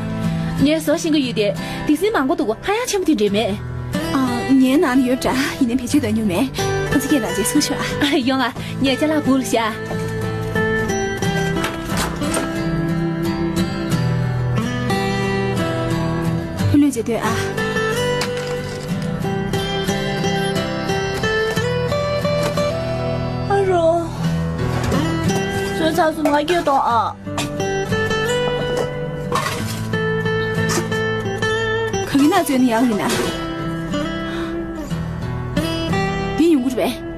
ངས་བཟོ་ཤེས་ཀྱི་ཡོད་དེ། སྡིག་སྲིན་མང་པོ་འདུག་ཧ་ཡང་ཆེན་པོ་དེ་འདྲས་མེད། ཨ། ངའི་ནང་ན་ཡོད་འདྲ། ཡིན་ནའི་བེད་སྤྱོད་གཏོང་མྱོང་མེད། ཁོ་ཚོ་སྐད་ལ་རྗེས་སུ་ཤོག་ཨ། ཡོང་ཨ། ངས་ཅ་ལག་སྦུག་ལ་བཞག་ཁོ་ལུས་རྗེས་སྡོད་ཨ། ཨ་རོ། བཟོས་ཚར་སོང་། ང་སྐད་གཏོང་ཨ། ག་གི་ནང་བཙོས་ན་ཡག་ཡིན་ན། འདི་ཡོང་གི་རེད་པས།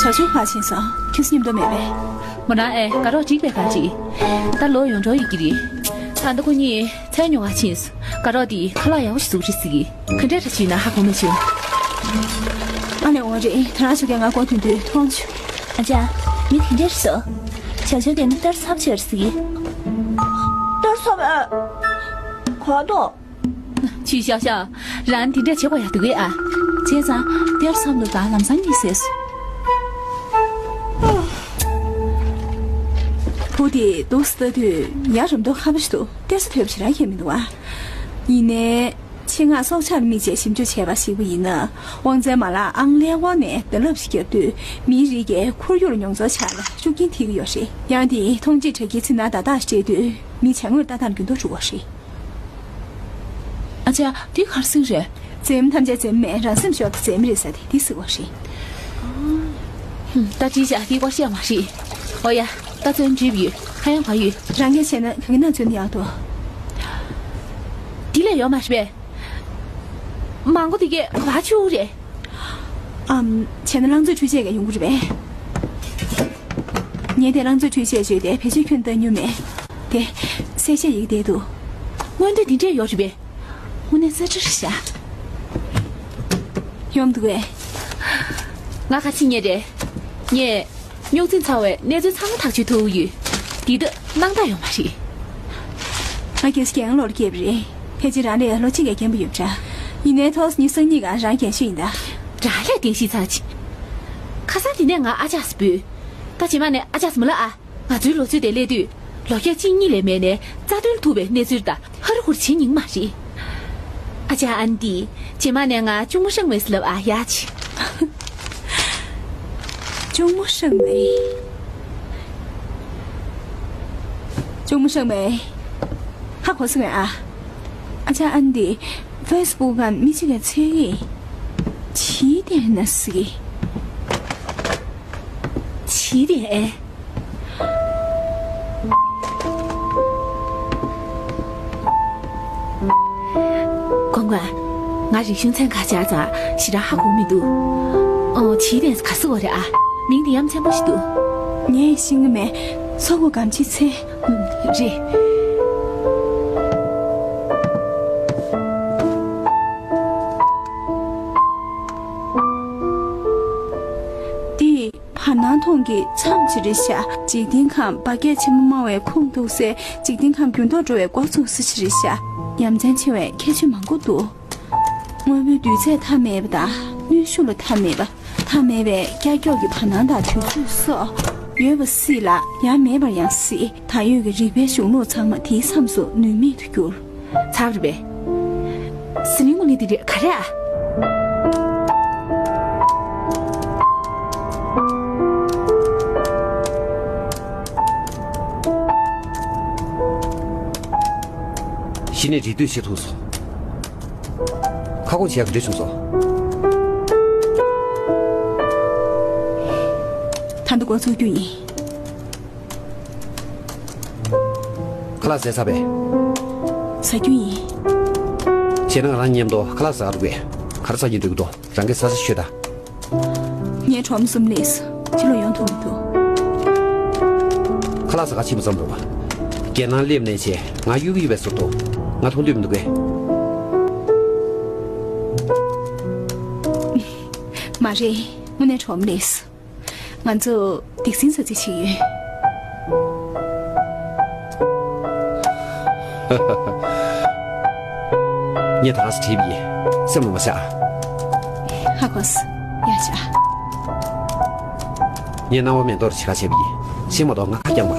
བྱ་ཆུང་ཕར་ཕྱིན་སོང་། ཁྱོད་ཚོ་མཉམ་དུ་མེད་པས། མོ་རང་ཨེ་དགའ་རོགས་འགྲིག་པའི་གང་ཅི། ད་ལོ་ཡོངས་གྲོལ་ཡོད་ཀྱི་རེད། ད་ལྟ་ཁོ་གཉིས་མཚན་ཉོ་ག་ཕྱིན་སོང་། དགའ་རོགས་དེས་ཁ་ལག་ཡག་པོ་ཞིག་བཟོ་རེད་ཟེར་གི། ག་འདྲས་འདྲ་བྱས་ན་ཧ་གོ་མ་བྱུང་། ཨ་ལས་འོང་རེད། ད་རང་ཚོ་གས་ང་སྐོར་ཐོན་དུས་མཐོང་བྱུང་། ཨ་ཅག་མི་དེ་འདྲས་རེད་སོ། བྱ་ཆུང་དེ་ནི་ཏར་ཚབ་ཆེར་ཟེར་གི། ཏར་ཚབ་ཨེ། ག་ཏོ། ཆི་ཤག་ཤག་རང་དེ་འདྲས་བྱེད་དགོས་ཡ་འདུག་གས་ཨ། བྱས་ཙང་དེར་བསམ་བློ་དང་ལམ་སང་གཉིད་སད་སོང་། བུ་དེ་འདུག་སེ་ལྟ་དུས་ཡ་རབས་མདོག་ཁ་པོ་ཞིག་འདུག་སྟེར་ས་ཐོས་པ་ཞེ་དྲག་ཡོད་མི་འདུག་ཨ། ཡིན་ནའི། ཆེད་མངགས་སྲོག་ཆགས་རིག་གནས་བཅས་ཞིབ་འཇུག་བྱས་པ་ཞིག་པ་ཡིན་ན། དབང་རྩའི་མ་ལག་ཨང་ལའི་འོག་ནས་བརྡ་རླབས་ཤིག་བརྒྱབ་དུས་མིའི་རིགས་ཀྱི་ཁོར་ཡུག་ལ་མྱོང་ཚོར་ཆགས་ལ་ཤུགས་རྐྱེན་ཐེབས་ཀྱི་ཡོད་རེད། ཡང་དེ་མཐོང་ཆེད་དྲ་རྒྱའི་ཚིག་ནག་བརྡ་རྟགས་སྤྲད་དུས་མི་བྱ་དངོས་ལྟ་སྟངས་ལ་འགྱུར་ལྡོག་འགྲོ་གི་རེད། ཨ་ཅག་འདི་ག་རེ་ཟེར་རེད། འཛེམ་ཐམས་ཅད་འཛེམ་མེད། རང་སེམས་ཤོར་དུས་འཛེམ་རེད་ཟེར་དེ་འདི་ཟེར་བ་རེད། ད་ཅི་བྱ་འདི་སྐོར་བཤད་མ་རེད། ཨོ་ཡ། ད་བཙོན་འཇིབ་ཡོད། ཁ་ཡང་བ་ཡོད། རང་གིས་བྱས་ན་ག་གི་ནང་བཙོན་ཡག་འདུག་འདི་ལས་ཡོད་མ་རེད་པས། མང་པོ་དེ་གས་བ་ཆུ་རེད། ཨམ། བྱས་ན་རླངས་བཙོས་འཕྲུལ་ཆས་ཀྱང་ཡོང་གི་རེད་པས། ངས་དེ་རླངས་བཙོས་འཕྲུལ་ཆས་བརྗོད་དེ་བེད་སྤྱོད་ཁྱོན་བཏང་མྱོང་མེད། དེ། གསལ་བཤད་ཡིག་དེ་འདུག་སྔོན་འདོད་འདི་འདྲས་ཡོད་རེད་པས། དངོས་གནས་རྩེ་གྲ་རེད་ཤག་ཡོང་འདུག་གས། ང་ཁ་ཕྱི་ཉལ་རེད། ངས། རྙོག་འཛིང་ཚ་བའི་གནས་ཚུལ་ཚང་མ་ཐག་གཅོད་ཐུབ་ཡོད། འདི་ལྟ་སྣང་དག་ཡོད་མ་རེད། ང་རྒན་ཤོས་རྒན་ལོར་སྐྱེས་པ་རེད། ཕལ་ཆེར་རང་ལས་ལོ་གཅིག་གིས་རྒན་པོ་ཡོད་འདྲ། ཡིན་ནའི་ཐོག་ཉི་ཤུ་རྩ་གཉིས་ཀ་རང་རྒན་ཤོས་ཡིན་ད། རང་ལས་རྒན་ཤོས་ཚར་ཅིག་ཁ་སང་དེ་ནས་ང་ཨ་ཅག་སུ་བུད། ད་རྗེས་མ་ནས་ཨ་ཅག་སུ་མ་ལ་ཨ། ང་ཚོའི་ལོ་ཚོད་དེ་སླེབས་དུས། ལོ་བརྒྱ་གཅིག་གཉིས་ལས་མེད་ནས་རྩ་དོན་ཐུག་པའི་གནས་ཚུལ་དང་ཧ་རུ་ཧུ་རུ་བྱེད་སྙིང་མ་རེད། ཨ་ཅག་ཨན་ཏི། རྗེས་མ་ནས་ང་གཅུང་མོ་ཧྲང་མེ་སི་ལབ་ཨ་ཡ་ཆི། གཅུང་མོ་ཧྲང་མེ། གཅུང་མོ་ཧྲང་མེ། ཧ་གོ་སོང་ངས་ཨ། ཨ་ཅག་ཨན་ཏི། ཕེ་སི་བུག་སྒང་མི་གཅིག་གིས་ཚེ་གི། ཇི་ལྟར་ན་སི་གི། ཇི་ལྟར་ཨེ། སྐུ་ངོ། ང་རིག་གཞུང་ཚན་ཁག་བཅར་ཙང་ཞེ་དྲག་ཧ་གོ་མི་འདུག་ཨོ། ཇི་ལྟར་ག་ཟེར་བ་རེད་ཨ། མིང་དེ་ཡ་མཚན་པོ་ཞིག་འདུག་ངས་ཤེས་ཀྱི་མེད། ཚོགས་འཁོར་སྒང་ཕྱི་ཚེ། ཨུམ། རེད། འདི་བར་སྣང་མཐོངས་ཀྱི་མཚམས་ཅིག་རེད་ཤག་འཇིག་རྟེན་ཁམས་འབར་གས་ཆེན་པོ་མང་བའི་ཁུངས་གཏུགས་སའི་འཇིག་རྟེན་ཁམས་འགྱུར་ལྡོག་འགྲོ་བའི་འགོ་ཚུགས་ས་ཅིག་རེད་ཤག་ཡ་མཚན་ཆེ་བའི་ཁྱད་ཆོས་མང་པོ་འདུག་དངོས་པོའི་དུས་ཚོད་མཐའ་མེད་པ་དང་གནོན་ཤུགས་ལ་མཐའ་མེད་པ། མཐའ་མེད་པའི་ཀྱག་ཀྱོག་གི་བར་སྣང་དང་དུས་ཚོད་སོགས་ཡོད་པ་སྲིད་ལ་ཡང་མེད་པར་ཡང་སྲིད། ད་ཡོད་ཀྱི་རིག་པའི་གཞུང་ལུགས་ཚང་མ་དེའི་མཚམས་སུ་ནུས་མེད་དུ་གྱུར། ཚར་བ་རེད་པས། ཟི་ལིང་གུ་ལི་དེ་རེད་ག་རེ་ཨ། གཞི་ནས་རེ་ལྟོས་བྱེད་ཐུབ་སོང་། ཁ་སྐོང་བྱེད་ཡག་འདྲི་བྱུང་སོང་། ད་ལྟ་འགོ་ཚུགས་རྒྱུ་ཡིན། ཁ་ལག་ཟས་ཚར་བས། ཟ་རྒྱུ་ཡིན། བྱས་ན་ང་རང་མཉམ་དུ་ཁ་ལག་ཟ་འགྲོ་གས། ག་རེ་ཟ་གིན་འགྲོ་གི་འདུག་རང་གིས་ཟ་ཟ་ཤོད་ད། ངའི་གྲོགས་མོ་གསུམ་སླེབས་སོང་། ཕྱི་ལོགས་ཡོང་ཐུབ་མི་འདུག་ཁ་ལག་ཟ་ག་ཕྱིན་པ་ཙམ་རེད་པ། རྒྱལ་ནང་སླེབས་ནས་བྱས་ང་གཡུག་གི་ཡོད་པའི་བཟོ་འདུག་ང་མཐོང་འདོད་མི་འདུག་གས། མ་རེད། དངོས་གནས་གྲོགས་མོ་སླེབས་སོང་། ང་ཚོ་སྡིག་སྲིན་ཟ་རྩིས་བྱེད་ཀྱི་ཡོད། ངས་ད་ག་སེ་བྲིས་པ་ཡིན། སེམས་ལ་མ་བཞག་ཧ་གོ་སོང་། ཡ་ཤ། ངས་སྣང་བ་མེད་མདོག་བྱེད་ཁ་བྱས་པ་ཡིན། ཤེས་མ་གཏོགས་ང་ཁ་རྐྱང་པ།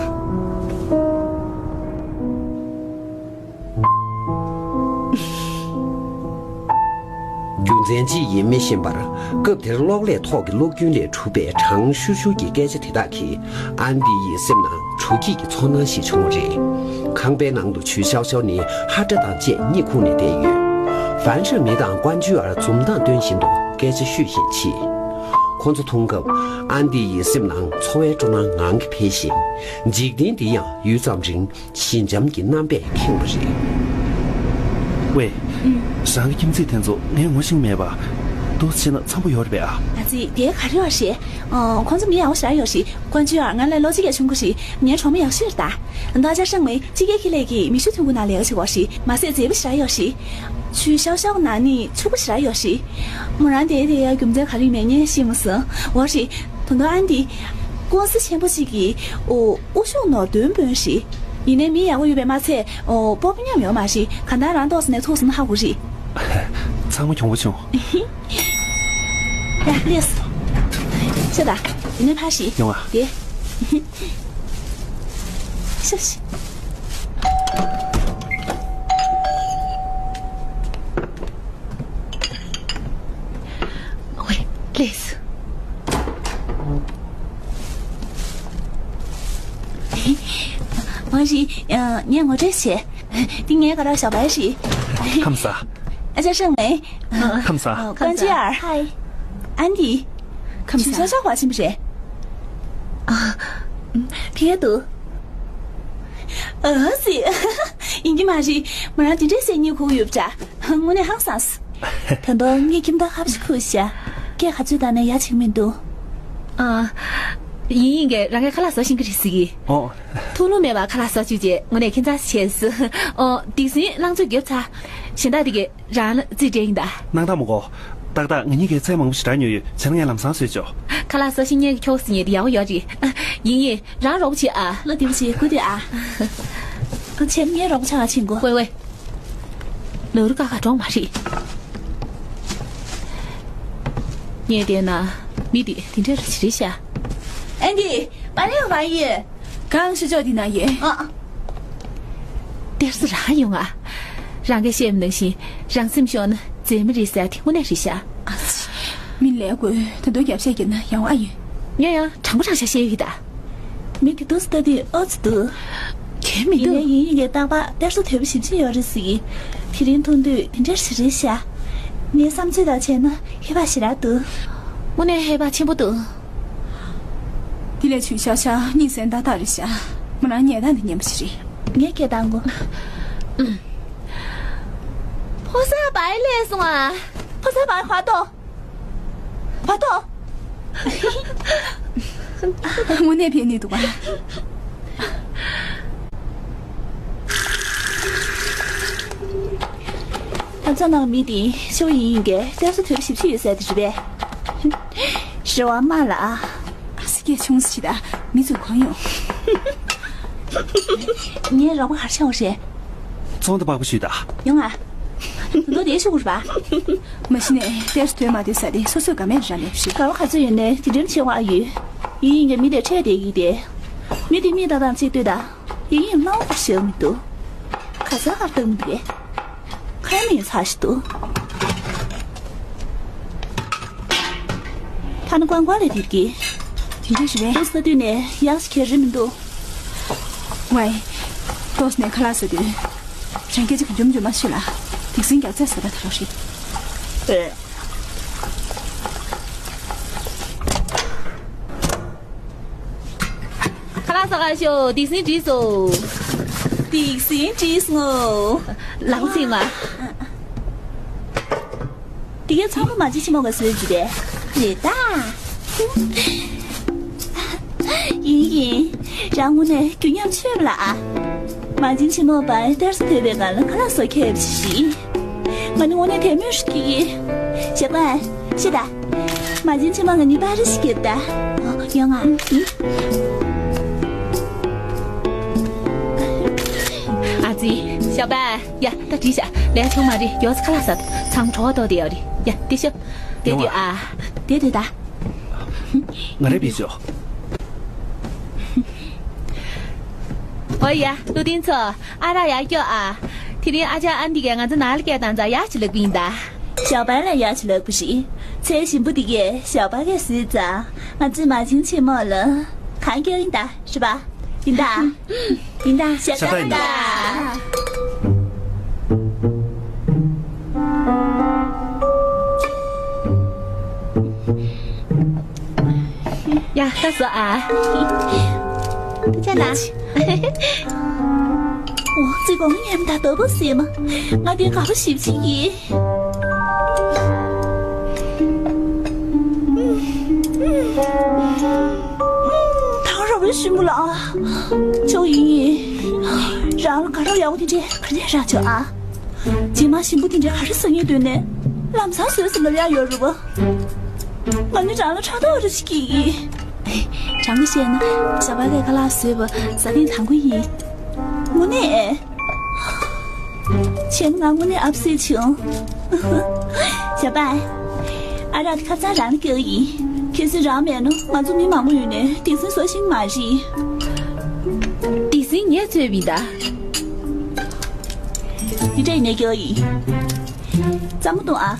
རྒྱུ་མཚན་ཅི་ཡིན་མི་ཤེས་པར། སྐབས་དེར་གློག་ཀླད་ཐོག་གི་གློག་རྒྱུན་ལས་གྲུབ་པའི་གྲང་ཤུར་ཤུར་གྱི་སྐད་ཆ་དེ་དག་གིས་ཨན་ཏི་ཡི་སེམས་ནང་དྲོ་སྐྱིད་ཀྱི་ཚོར་སྣང་ཞིག་བྱུང་བ་རེད། ཁང་པའི་ནང་དུ་ཆུས་ཞའོ་ཞའོ་ནི་ཧ་ཏྲ་དང་བཅས་གཉིད་ཁུག་ནས་བསྡད་ཡོད། ཧྥན་ཧྲི་མི་དང་ཀོན་ཅུའུ་ཨར་འཛུམ་མདངས་སྟོན་བཞིན་དུ་སྐད་ཆ་ཤོད་བཞིན་མཆིས། ཁོང་ཚོ་མཐོང་སྐབས་ཨན་ཏི་ཡི་སེམས་ནང་ཚོར་བའི་སྤྲོ་སྣང་ངང་གིས་འཕེལ་ཞིང་། འཇིག་རྟེན་འདི་ཡང་ཡུད་ཙམ་རིང་ཞི་འཇམ་གྱི་རྣམ་པས་ཁེངས་པ་རེད། ཝེ། ཨུམ། རང་གི་ཁྱིམ་མཚེས་དེ་ཚོ་ངས་ངོ་ཤེས་ཀྱི་མེད་པ། འདུག་སེ་བྱས་ན་འཚམ་པོ་ཡོད་རེད་པས་ཨ། ཨ་ཙི། དེ་ག་རེ་ཡོད་རེད། ཨ། ཁོང་ཚོ་མི་ཡག་པོ་ཞེ་དྲག་ཡོད་རེད། ཀོན་ཅུའུ་ཨར་ང་ལས་ལོ་གཅིག་ཡར་ཆུང་ཀུ་རེད། ངའི་གྲོགས་མོ་ཡག་ཤོས་རེད་ད། ད་ཅག་ཧྲང་མེ་སྤྱི་སྒེར་ཁེ་ལས་ཀྱི་མེ་ཤུགས་ཐོན་ཁུངས་ནང་ལས་ཀ་བྱེད་ཀྱི་ཡོད་རེད། མ་ཟད་མཛེས་པོ་ཞེ་དྲག་ཡོད་རེད། ཆུས་ཞའོ་ཞའོ་ནང་ནི་ཕྱུག་པོ་ཞེ་དྲག་ཡོད་རེད། མོ་རང་དེ་དེ་ཡ་རྒྱུ་མཚན་ག་རེ་ཡིན་མིན་ངས་ཤེས་མ་སོང་། འོ་རེད། ད་དུང་ཨན་ཏི། ཀུང་སི་ཆེན་པོ་གཅིག་གི་ཨོ་དབུ་བཞུགས་ནོར་དོན་དཔོན་ཞིག་ཡིན་ནའི་མི་ཡག་པོ་ཡོད་པས་མ་ཚད་ཨོ་སྤོབས་པ་མཉམ་ཡོད་མ་རེད། གང་ལྟར་རང་ཏོག་ཙམ་ནས་ཐུག་སོང་ན་ཧ་གོ་རེད། ཚང་མ་གྱོང་པོ་བྱུང་། ཡ་ལེས། ཤ་ད། ཡིན་ནའི་ཕར་ཞིག་ཡོང་ཨ། དེ། ཤ་ཤ། ཝེ། ལེས། མ་རེད། ངས་ངོ་སྤྲོད་བྱས། འདི་ངའི་དགའ་རོགས་ཞའོ་པའི་རེད། ཁམས་བཟང་། ཨ་ཅག་ཧྲང་མེ། ཁམས་བཟང་། ཀོན་ཅུའུ་ཨར། ཧའི། ཨན་ཏི། ཁམས་བཟང་། ཆུས་ཞའོ་ཞའོ་ག་པར་ཕྱིན་པ་རེད། ཨ། ཕ་གིར་འདུག་ཨ་ཙི། ཡིན་གྱི་མ་རེད། མོ་རང་དེ་འདྲའི་སེམས་ཉིད་ཁུག་ཡོད་པ་འདྲ། དངོས་གནས་ཧང་སངས། ད་དུང་ངའི་ཁྱིམ་བདག་ཁ་བ་ཞིག་ཁུག་ཤག་སྐད་ག་ཚོད་བཏང་ནའི་ཡ་བྱེད་ཀྱི་མི་འདུག་ཨ། ཡིན་ཡིན་གྱི་རང་གིས་ཁ་ལག་ཟ་ཤེས་ཀྱི་རེད་ཟེར་གྱི། ཨོ། ཐུགས་ལུང་མེད་པར་ཁ་ལག་ཟ་བཅུག་རྗེས་དངོས་གནས་ཁྱད་མཚར་ཆེ་སོང་། ཨོ། སྡིག་སྲིན་རླངས་བཙོས་རྒྱབ་ཚར། གཞན་དག་དེ་གས་རང་ལ་རྩིས་སྤྲད་ཡིན་ད། སྣང་དག་མ་གོ། ཏག་ཏག་ང་གཉིས་ཀས་ཚལ་མང་པོ་ཞེ་དྲག་ཉོས་ཡོད། བྱས་ན་ངས་ལམ་སང་བཟོས་ཆོག་ཁ་ལག་ཟ་ཤེས་མཁན་གྱི་ཁྱོ་ག་ཟེར་མཁན་དེ་ཡག་པོ་ཡོད་རེད། ཡིན་ཡིན། རང་རོགས་པ་བྱེད་ཨ། བློ་བདེ་པོ་བྱེད། སྒུག་སྡོད་ཨ། བྱས་ན་ངས་རོགས་པ་ཆགས་ཕྱིན་དགོས། ཝེ་ཝེ། ལ་རུ་ཀ་ཁ་གྲོངས་མ་རེད། ངས་བལྟས་ན་མི་འདི་དེ་འདྲ་ར་ཅིག་རེད་ཤག་ཨན་ཌི། པ་ལེ་བ་ཡོད། གང་ཤུ་ཅོག་འདི་ན་ཡོད། ཨ། གཏེར་སྲུང་རང་ཡོང་ང་། རང་གིས་བཤད་པ་ནང་བཞིན་རང་སེམས་ཤོར་ན་མཛེས་མ་རེད་ཟེར་དེ་དངོས་གནས་རེད་ཤག་ཨ་ཙི། མི་ལས་དགོས། ད་དུང་རྒྱབ་བཤད་རྒྱབ་ན་ཡག་པོ་ཨ་ཡོད། ངས་ཡང་དྲང་པོ་དྲང་བཞག་བཤད་ཡོད་ད། མི་དེ་འདུག་སེ་ལྟ་དུས་ཨོ་ཙི་འདུག་གལ་མི་ཡིན་འདུག་ནའི་ཡིན་ཡིན་གྱི་རྟག་པར་གཏེར་སྲུང་དོད་པོ་ཞེ་པོ་ཅིག་ཡོད་རེད་ཟེར་གི། དེ་རིང་མཐོང་དུས་དེ་འདྲ་ཞིག་རེད་ཤག་ངའི་བསམ་ཚུལ་ལ་བྱས་ན་ཧེ་བག་ཞེ་དྲག་འདུག་དངོས་གནས་ཧེ་བག་ཆེན་པོ་འདུག་དེ་ལས་ཆུ་ཤག་ཤག་གཉིད་སད་ཏག་ཏག་རེད་ཤག་མོ་རང་ཉལ་སྟངས་དེ་ངན་པ་ཞིག་རེད། ངས་སྐད་བཏང་གོ། ཕོ་གསར་བའི་སླེབས་སོང་ཨ། ཕོ་གསར་བའི་ཧ་ཏོ། ཧ་ཏོ། དངོས་གནས་ཕན་ནུས་འདུག་པ། ཁ་ཚ་ནང་མི་དེ་ཤོ་ཡིན་ཡིན་གྱི་གཏེར་སྲུང་དོད་པོ་ཞེ་པོ་ཅིག་ཡོད་ཟེར་དེ་རེད་པས། རེ་བ་མ་ལ་ཨ། ཨ་སི་སྐད་ཆུང་ཟིག་ད། མི་ཚོ་གང་ཡོང་། ངའི་རོགས་པ་གར་ཆགས་པ་རེད། ཚོང་དང་པགས་པ་ཞུས་ད། ཡོང་ཨ། ད་དུང་དེ་ཤོག་གུ་ར་པ། མ་གཞི་ནས་གཏེར་སྲུང་དོད་མ་དོད་ས་དེ་སོ་སོས་དགའ་མེད་ར་མེད་པ་ཞིག་ག་བ་ག་ཚོད་ཡོད་ནས་དེ་འདྲའི་ཆེ་བ་ཨ་ཡོད། ཡིན་ཡིན་གྱི་མི་དེ་ཁྲལ་དེ་ཡིན་ཏེ། མི་དེ་མིག་ཏག་ཏག་གཅིག་ལྟོས་ད། ཡིན་ཡིན་སྣང་བ་ཞེ་པོ་མི་འདུག་ག་ས་གར་བཏང་མི་འདུག་གས། ཁ་མིན་ཚ་ཞིག་འདུག་ཕ་ནི་ཀོན་ཀོན་ལས་དེར་གི། དེ་འདྲ་ཞིག་རེད། ཏོག་ས་དུས་ནས་ཡག་ཞིག་ཁྱེར་རིན་མི་འདུག་ཝའི། ཏོག་ནས་ཁ་ལག་ཟ་དུས། རང་སྐད་ཅིག་འཇོམ་འཇོམ་མ་ཤོད་ལ། དིག་སིན་རྒྱག་ཚད་ཟ་ད་ད་རོགས་ཤིག་ཨེ། ཁ་ལག་ཟ་ག་ཤོག་དིག་སིན་བྲིས་སོ། དིག་སིན་བྲིས་སོ། ལག་ཚིག་མ། དེ་གའི་ཚང་མ་མ་བྱན་ཆེན་མོ་ག་བཟོས་ཀྱི་རེད། རེད་ད། ཡིན་ཡིན། རང་ངོ་ནས་རྒྱུ་ཉམས་ཆོད་པ་ལ་ཨ། མ་བྱན་ཆེན་མོ་པ་གཏེར་སྲུང་དོད་པའི་སྒང་ལ་ཁ་ལག་བཟོ་མཁས་པ་ཞིག་ང་ནི་དངོས་གནས་དད་མོས་ཤིག་གིས། ཞོགས་པ། ཤི་ད། མ་བྱན་ཆེན་མོ་ང་གཉིས་པར་རེ་ཞིག་རྒྱབ་ད། ཡོང་ང་། ཨ་ཙི། ཞོགས་པ། ཡ། ད་བྲིས་ཤག་ལས་ཆུང་མ་རེད། ཡོག་ཚ་ཁ་ལག་ཟ། ཚང་གྲོགས་ཏོ་དེ་ཡོད་རེད། ཡ། དེ་ཤོག་དེ་དུས་ཨ། དེ་དུས་ད། ང་རེ་བི་ཤོག་ཨོ་ཡ། ལུ་ཏིན་ཚོ། ཨ་རག་ཡར་སྐྱོག་ཨ། དེ་རིང་ཨ་ཅག་ཨན་ཏི་གས་ང་ཚོ་ནང་ལ་སྐད་བཏང་ཙང་ཡག་ཅིག་ལབ་གི་ཡིན་ད། ཞོགས་པ་ལ་ཡག་ཅིག་ལབ་དགོས་ཤིག་ཚལ་ཞིམ་པོ་འདི་གས་ཞོགས་པ་གས་བཟོས་ཙང་ང་ཚོས་མ་བྱན་ཆེན་མོ་ལ་གང་སྐྱོན་ཡིན་ད། རེད་པ། ཡིན་ད། ཡིན་ད། ཞོགས་པ་ཡིན་ད། ཡ། ད་བཟོ་ཨ། ད་ཅག་ན། འོ་ཙི་གོང་ཉམས་ད་དོ་པོ་སེ་མ། ང་དེ་དགའ་པོ་ཞིབ་ཅིག་ཡིན། ད་རོགས་པའི་ཞིམ་པོ་ལ། ཅོ་ཡིན། རང་ལ་དགའ་རབ་ཡག་པོ་དེ་འདྲས་ག་ནས་རག་ཆོག་ཨ། རྗེས་མ་ཞིམ་པོ་དེ་འདྲས་ག་རེ་ཟ་སྙིང་འདོད་ནས་ལམ་སང་བཟོས་སུ་ལབ་ཡག་ཡོད་རེད་པ། ང་ནི་རང་ལ་ཕྲག་དོག་རེ་ཞིག་སྐྱེས་ཀྱི། རང་གིས་བཤད་ན་ཞོགས་པ་གས་ཁ་ལག་བཟོས་པ་ཟ་ཐེངས་དང་པོ་ཡིན། དངོས་གནས། བྱས་ན་ང་དངོས་གནས་ཨབ་སེ་བྱུང་། ཞོགས་པ། ཨ་རག་དེ་ཁ་སང་རང་ལ་སྐྱེལ་ཡིན། གལ་སྲིད་རང་མེད་ན་ང་ཚོ་མི་མང་པོ་ཡོད་ནས་དིག་སིན་བཟོ་ཤེས་མ་རེད། དིག་སིན་ངས་བཟོས་པ་ཡིན་ད། འདི་འདྲ་ཡིན་ནའི་སྐྱོ་ཡིན། གཙང་མ་བཏུང་ཨ།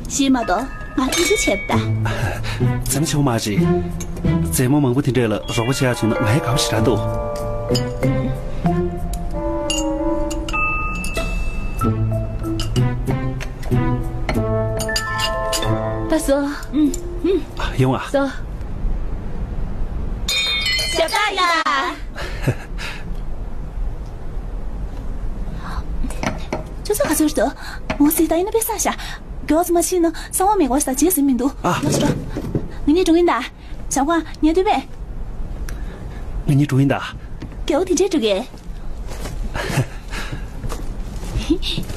ཞེས་མ་གཏོགས་ང་ཏི་ཏི་བྱེད་པ། རྩེད་མོ་ཆེན་པོ་མ་རེད། རྩེད་མོ་མང་པོ་དེ་འདྲས་ལ་རོགས་པ་བྱེད་ཡག་བྱུང་ན་ང་ཡང་དགའ་པོ་ཞེ་དྲག་འདུག་ད་བཟོ། ཡོང་ཨ། བཟོ། ཞབས་བཏགས་ཡ། ཁྱོད་ཚོ་ག་ཚོད་རེད་འདུག་འོ་ཟིག་ད་ཡིན་ན་དཔེ་བསགས་ཤག་མགྱོགས་ཙམ་མ་ཕྱིན་ན་གསང་བ་མེད་པར་ཟ་བྱེད་ཟིན་མི་འདུག་ཨ། ལོག་ཤོག་ང་གཉིས་འགྲོ་གི་ཡིན་ད། ཞང་ཁང་ཉལ་དུས་པས། ང་གཉིས་འགྲོ་གི་ཡིན་ད། རྒྱལ་པོ་དེ་འདྲས་འགྲོ་གི།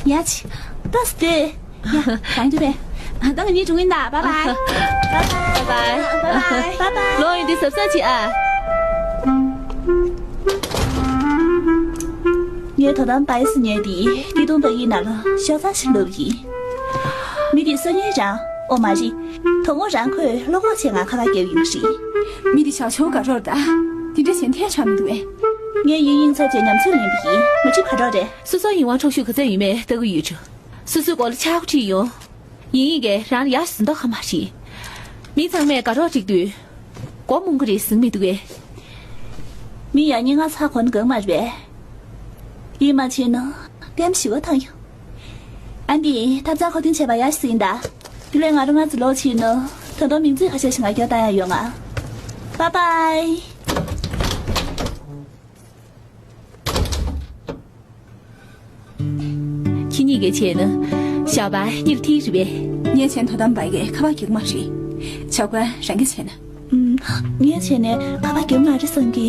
ཡ་ཆི། ད་སྟེ། ཡ། གང་འདུག་པས། ད་ང་གཉིས་འགྲོ་གི་ཡིན་ད། བཱའི་བཱའི། བཱའི་བཱའི། བཱའི་བཱའི། ལོག་ཡོང་དུས་གཟབ་གཟབ་བྱེད་ཨ། ངས་དོ་དམ་སྤེལ་ཟེར་མཁན་དེ་སྐྱིད་གདོང་པ་ཡི་ནང་ལ་ཤོག་ཚ་ཞིག་བླུགས་ཡིན། མི་དེ་སང་ཉིན་རང་། ཨོ་མ་རེད། དོ་དགོང་རང་ཁོས་བློ་ཁོག་བྱས་ང་ཁ་པར་བརྒྱབ་ཡིན་པ་རེད། མི་དེ་བྱ་ཆུང་དགའ་རོགས་ད། དེ་འདྲ་བྱེད་ཐལ་ཆགས་མི་འདུག་ཨེ། ངས་ཡིན་ཡིན་ཚབ་བྱས་ཉམས་ཚོད་ལེན་པ་ཡིན། མ་ཁྲིད་ག་རོགས་རེད། སོ་སོ་ཡིན་དབང་འཕྲོག་ཤུགས་ག་ཚད་ཡོད་མེད་ལྟ་གི་ཡོད་ཆུ། སོ་སོའི་མགོ་ལ་ཆག་སྒོ་ཁྲིད་ཡོང་། ཡིན་ཡིན་གྱིས་རང་ལ་ཡག་ཞིག་ཟིན་མདོག་ཁ་མ་རེད། མི་ཚང་མས་དགའ་རོགས་སྒྲིག་དུས། མགོ་རྨོངས་ཀྱི་རེད་ཟིན་མི་འདུག་གས། མི་ཡག་ཉེས་ང་ཚ་གོ་ན་གང་མ་རེད་པས། ཡིད་མ་ཆེས་ན་ལྟད་མོ་ཞི་བ་ཐང་ཡོང་། ཨ་འདི་ཐབ་ཚང་ཁ་མཐུན་བྱས་པ་ཡག་ཞིག་ཡིན་ད། དེ་ལས་ང་རང་ང་ཚོ་ལོག་ཕྱིན་ནོ། ད་དུང་མིང་ཚིག་ཁ་ཤས་ཤིག་ང་སྐྱོར་བཏང་ཡག་ཡོད་ང་། བཱའི་བཱའི། ཁྱེད་གཉིས་ཀས་བྱས་ན། ཞའོ་པའི་གཉིད་ཐིག་རེད་པས། ངས་བྱས་ན་དོ་དམ་པ་གིས་ཁ་པར་རྒྱག་མ་རེད། ཞའོ་ཀུན་རང་གིས་བྱས་ན། ཨུམ། ངས་བྱས་ནས་ཁ་པར་རྒྱག་མ་རེད་བསམ་གི།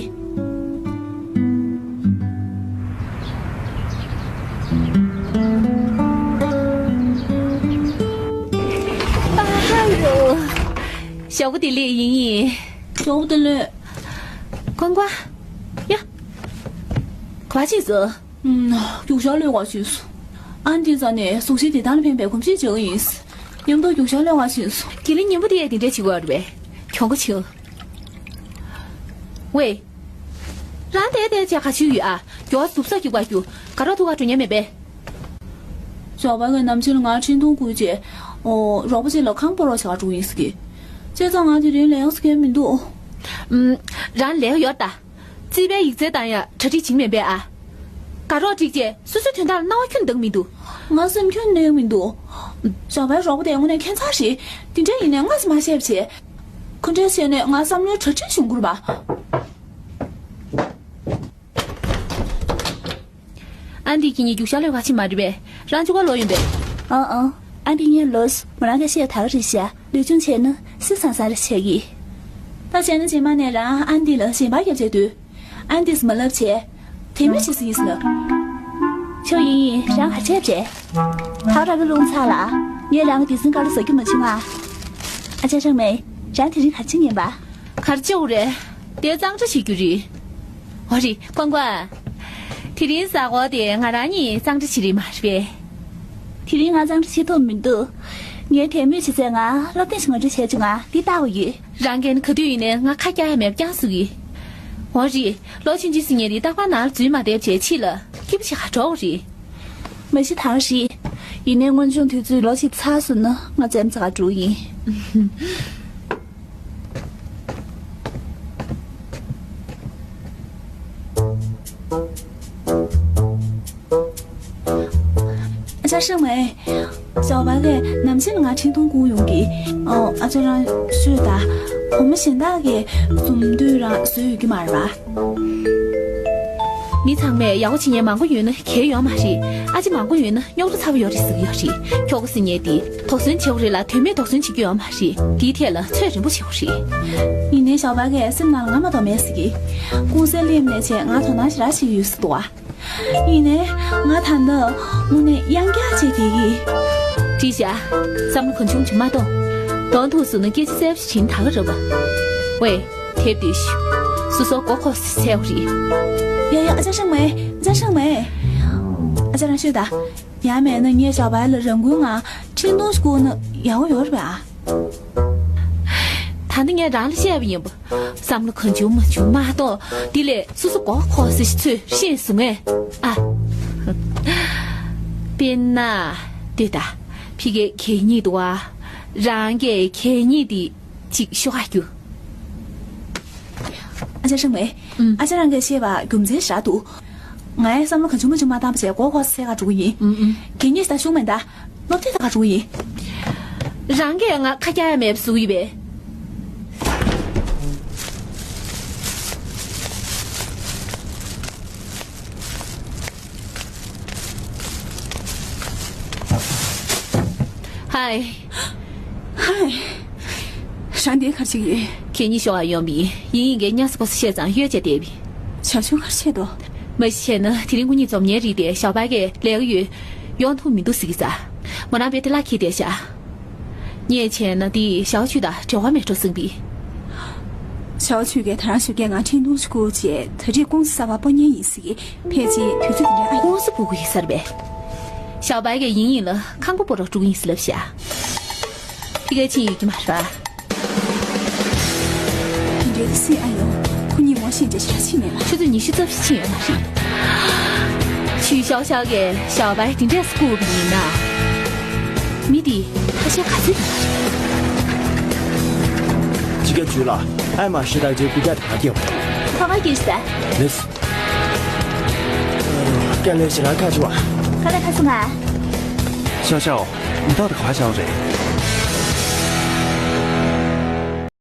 ཨ་ཧ་ཡོ། ཞོགས་པ་བདེ་ལེགས་ཡིན་ཡིན། ཞོགས་པ་བདེ་ལེགས། ཀོང་ཀོང་། ཡ། ག་པར་ཕྱིན་སོང་། ཨུམ། རྒྱུགས་ཤར་གློད་གར་ཕྱིན་སོང་། ཨ་འདི་རྩ་ནས་གཟུགས་གཞི་བདེ་ཐང་ལ་ཕན་པའི་གོམས་གཤིས་བྱེད་ཀྱི་ཡིན། མཉམ་དུ་རྒྱུགས་ཤར་གློད་གར་ཕྱིན་སོང་། དགེ་ལེགས་མཉམ་པོ་དེ་ཡས་དེ་འདྲས་བྱེད་དགོས་རེད་པས། གྱོང་ག་ཆེ། ཝེ། རང་དེ་དེ་བྱས་ག་ཞུ་ཡོད་ཨ། མགྱོགས་ཟུབ་ས་རྒྱུག་པ་རྒྱུག་ག་རོགས་ཐུག་ག་འགྲོ་ཉན་མེད་པས། ཞོགས་པ་གི་ནམ་ཕྱེད་ལ་ང་འཕྲིན་ཐུང་བསྐུར་རྗེས། ཨོ། རོགས་པ་ཅིག་ལ་ཁང་སྤོ་རོགས་བྱེད་ག་འགྲོ་གི་ཡིན་ཟེར་གི། བྱས་ཙང་ང་དེ་རིང་ལས་ཡག་ཟེར་མཁན་མི་འདུག་ཨུམ། རང་ལས་ཡག་ཡོད་ད། རྩིས་པའི་ཡིག་ཚད་བཏང་ཡ་གྲ་སྒྲིག་བྱེད་མིན་པས་ཨ། དགའ་རོགས་བསྒྲིགས་རྗེས་སོ་སོའི་དོན་དག་ལ་སྣང་བ་ཁྱོན་འདང་མི་འདུག་ང་སེམས་ཁྱོན་གནས་མི་འདུག་ཞོགས་པའི་རོགས་པ་དེ་དངོས་གནས་ཁྱད་མཚར་རེད། དེ་འདྲ་ཡིན་ནའི་ང་སེམས་མ་ཤེས་པ་བྱེད། ཁོ་འདྲའི་བྱས་ནས་ང་བསམ་བློའི་གྲ་སྒྲིག་བྱུང་དགོས་རེད་པ། ཨ་འདི་ཁྱེད་གཉིས་རྒྱུགས་ཤར་གློད་གར་ཕྱིན་མ་རེད་པས། རང་གཅིག་པོ་ལོག་ཡོང་པས། ཨང་ཨང་། ཨ་འདི་ངས་ལོས། མོ་རང་གིས་བཤད་ད་ག་རེ་བཤད། ལུས་སྦྱོང་བྱས་ན་སིང་སང་ས་རེ་བྱེད་ཀྱི། ད་བྱས་ན་རྗེས་མ་ནས་རང་ཨ་འདི་ལ་གཞན་པ་རྒྱབ་བྱས་དུས། ཨ་འདིས་མ་ལབ་བྱས། དེ་མི་བྱེད་སྲིད་ཡིན་ཟེར་ལབ། ཆོས་ཡིན་ཡིན་རང་ག་བྱས་བྱས། ཧ་ར་གི་རླུང་ཚ་ལ། ངས་རང་གི་དེ་སྲིན་དཀར་ལ་ཟ་རྒྱུ་མ་བྱུང་ཨ། ཨ་ཅག་ཆང་མེ། རང་དེ་རིང་ག་རེ་བྱེད་ཉན་པ། གར་ཅོག་རེད། དེ་གཙང་སྦྲ་བྱེད་རྒྱུ་རེད། འོ་རེད་ཀོང་ཀོང་། དེ་རིང་གཟའ་འཁོར་དེ་ང་རང་གཉིས་གཙང་སྦྲ་བྱེད་རེད་མ་རེད་པས། དེ་རིང་ང་གཙང་སྦྲ་བྱེད་ཐུབ་མི་འདུག་ངས་དེ་མོས་བྱེད་ཚེ་ང་སློབ་སྟོན་ཞིག་ངོ་སྤྲོད་བྱས་བྱུང་ང་འདི་ལྟ་བུ་ཡོད། རང་གིས་ག་དུས་ཡིན་ནའི་ང་ཁ་རྒྱག་ཡ་མེད་པ་རྐྱང་བཟོ་གི། འོ་རེད་ལོ་ཆུང་ཆུང་ཟེར་མཁན་དེ་རྟག་པར་ནང་ལ་འཛུལ་མ་བསྡད་བྱས་ཕྱི་ལ་སྐྱིད་པོ་བྱེད་ག་འགྲོ་དགོས་རེད། མ་གཞི་ད་ག་རེད། ཡིན་ནའི་སྔོན་བྱུང་དུས་ཚོད་ལོ་གཅིག་ཚར་སོང་ན་ང་རྩེད་མོ་རྩེ་ག་འགྲོ་ཡིན། ཨ་ཅག་ཧྲེང་མེ། ཞའོ་པ་གིས་ནམ་ཕྱེད་ལ་ང་འཕྲིན་ཐུང་བསྐུར་ཡོང་གི། ཨོ། ཨ་ཅག་རང་ཤོད་ད། བུ་མོ་གཞན་དག་གིས་འཛོམས་དུས་རང་བཟོས་ཡོད་ཀྱི་མ་རེད་པ། མི་ཚང་མས་ཡག་པོ་བྱེད་མཁན་མང་པོ་ཡོད་ན་གལ་ཡོད་མ་རེད། ཨ་ཅེ་མང་པོ་ཡོད་ན་རྙོག་དྲ་ཚ་པོ་ཡོད་རེད་ཟེར་གྱི་ཡོད་རེད། ཁྱོ་ག་ཟེར་མཁན་དེ་དོགས་ཟོན་བྱེད་དགོས་རེད་ལ་དོན་མེད་དོགས་ཟོན་བྱེད་རྒྱུ་ཡོད་མ་རེད། དེའི་ཐད་ལ་ཚོད་རན་པོ་བྱེད་དགོས་རེད། ཡིན་ནའི་ཞའོ་པ་གིས་སེམས་ནང་ལ་ང་མ་གཏོགས་མེད་ཟེར་གྱི། ཀུང་སིར་སླེབས་ནས་བྱས་ང་དོ་སྣང་ཞེ་དྲག་བྱེད་ཀྱི་ཡོད་ཟེར་འདུག་བ། ཡིན་ནའི་ང་ད་ལྟ་དངོས་གནས་ཡང་བསྐྱར་བྱས་བསྡད་ཀྱི། བྲིས་བཞག་བསམ་བློ་གང་བྱུང་བྱུང་མ་གཏོང་། གདོང་ཐུག་སོང་ན་སྐད་ཆ་གསལ་པོ་ཞིག་དྲིས་ན་ད་ག་རེད་པ། ཝེ། དེབ་དེ་ཞུ། སོ་སོ་མགོ་འཁོར་སའི་ཚལ་རེད། ཡ་ཡ་ཨ་ཅག་ཧྲེང་མེ། ཨ་ཅག་ཧྲེང་མེ། ཨ་ཅག་རང་ཤོད་ད། ཡང་མེད་ན་ངས་ཞའོ་པའི་ལ་རང་འགུལ་ངང་འཕྲིན་ཐུང་ཞིག་བསྐུར་ན་ཡག་པོ་ཡོད་རེད་པས་ཨ། ད་ནི་ངས་རང་ལ་བཤད་པ་ཡིན་པ། བསམ་བློ་གང་བྱུང་མ་བྱུང་མ་གཏོང་། འདི་ལས་སོ་སོ་མགོ་འཁོར་སའི་ཚོད་ཤེས་སོང་ངས་ཨ། དཔེར་ན། འདི་ད། ཕ་གིར་གད་སྙིགས་འདུག་ཨ། རང་གིས་གད་སྙིགས་འདི་གཅིག་ཤོག་ཁ་རྒྱུ། ཨ་ཅག་ཧྲེང་མེ། ཨུམ། ཨ་ཅག་རང་གིས་བཤད་པ་རྒྱུ་མཚན་ཞེ་དྲག་འདུག་ངས་བསམ་བློ་གང་བྱུང་མ་བྱུང་མ་བཏང་བ་བྱས་མགོ་འཁོར་སའི་ཚལ་ཁ་འགྲོ་གི་ཡིན། ཨུམ་ཨུམ། གད་སྙིགས་ད་ཤོག་མེད་ད། སློབ་དེབ་ད་ག་འགྲོ་གི་ཡིན། རང་གིས་ང་ཁ་རྒྱག་ཡ་མེད་པ་བཟོ་གི་ཡོད་པས། ཧའི། ཧའི། རང་འདིར་ག་རེ་བྱེད་ཀྱི་ཡོད། གད་སྙིགས་ཤོག་ག་ཡོང་བ་ཡིན། ཡིན་ཡིན་གྱིས་སྙན་སེང་པོ་ཞིག་བཤད་ཙང་གཡོལ་བྱས་བསྡད་པ་ཡིན། བྱ་ཆུང་ག་རེ་བྱས་འདུག་མ་གཞི་བྱས་ན་དེ་རིང་ཁོ་གཉིས་འཛོམས་ཉན་རེད་དེ་ཞའོ་པའི་གིས་ལས་ཀ་ཡོད། ཡོང་ཐུབ་མི་འདུག་ཟེར་གྱི་ཟེར། མོ་རང་དཔེ་དེ་ལ་ཁྱེར་བསྡད་ཤག་ངས་བྱས་ན་འདི་ཞའོ་ཆུས་དང་འབྲེལ་བ་མེད་འགྲོ་བསམ་པས། ཞའོ་ཆུས་ཀྱིས་ད་རང་ཞོགས་ཀས་ང་འཕྲིན་ཐུང་ཞིག་བསྐུར་བྱས། ད་རེས་ཀུང་སི་གསར་པ་སྤོ་མཁན་ཡིན་ཟེར་གྱི། ཕལ་ཆེར་དུས་ཚོད་དེ་འདྲ་ཨ་ཡིན། ཀུང་སི་སྤོ་གི་ཡིན་ས་རེད་པས། ཞའོ་པའི་གིས་ཡིན་ཡིན་ལ་ཁང་པ་སྤོ་རོགས་འགྲོ་གི་ཡིན་ཟེར་ལབ་ཤག་དེ་ག་ཕྱིན་ཡོད་ཀྱི་མ་རེད་པ། དེ་འདྲའི་སྲིད་ཨ་ཡོང་། ཁོ་གཉིས་ངོ་ཤེས་བྱས་ཞེ་དྲག་ཕྱིན་མེད་པ། ཆུ་ཚོད་ཉི་ཤུ་རྩ་བཞི་ཕྱིན་ཡོད་མ་རེད། ཆུས་ཞའོ་ཞའོ་གིས་ཞའོ་པའི་དེ་འདྲས་བསྐུར་བ་ཡིན་ན། མི་དེ་ཐ་ཤལ་ག་ཚོད་ཡོད་མ་རེད། ཅི་ག་ཇུས་ལ་ཨ་མ་ཧྲི་ཏག་ཅེ་སྐུ་རྒྱག་ག་གེ་བ། ཁ་བ་སྐྱེས་ས། ལེས། སྐད་ལས་ཞེ་དྲག་ཁ་ཆེ་བ། ཁ་ད་ཁ་སུ་ང་། ཞའོ་ཞའོ། འདི་ད་ག་བ་ཞའོ་རེད།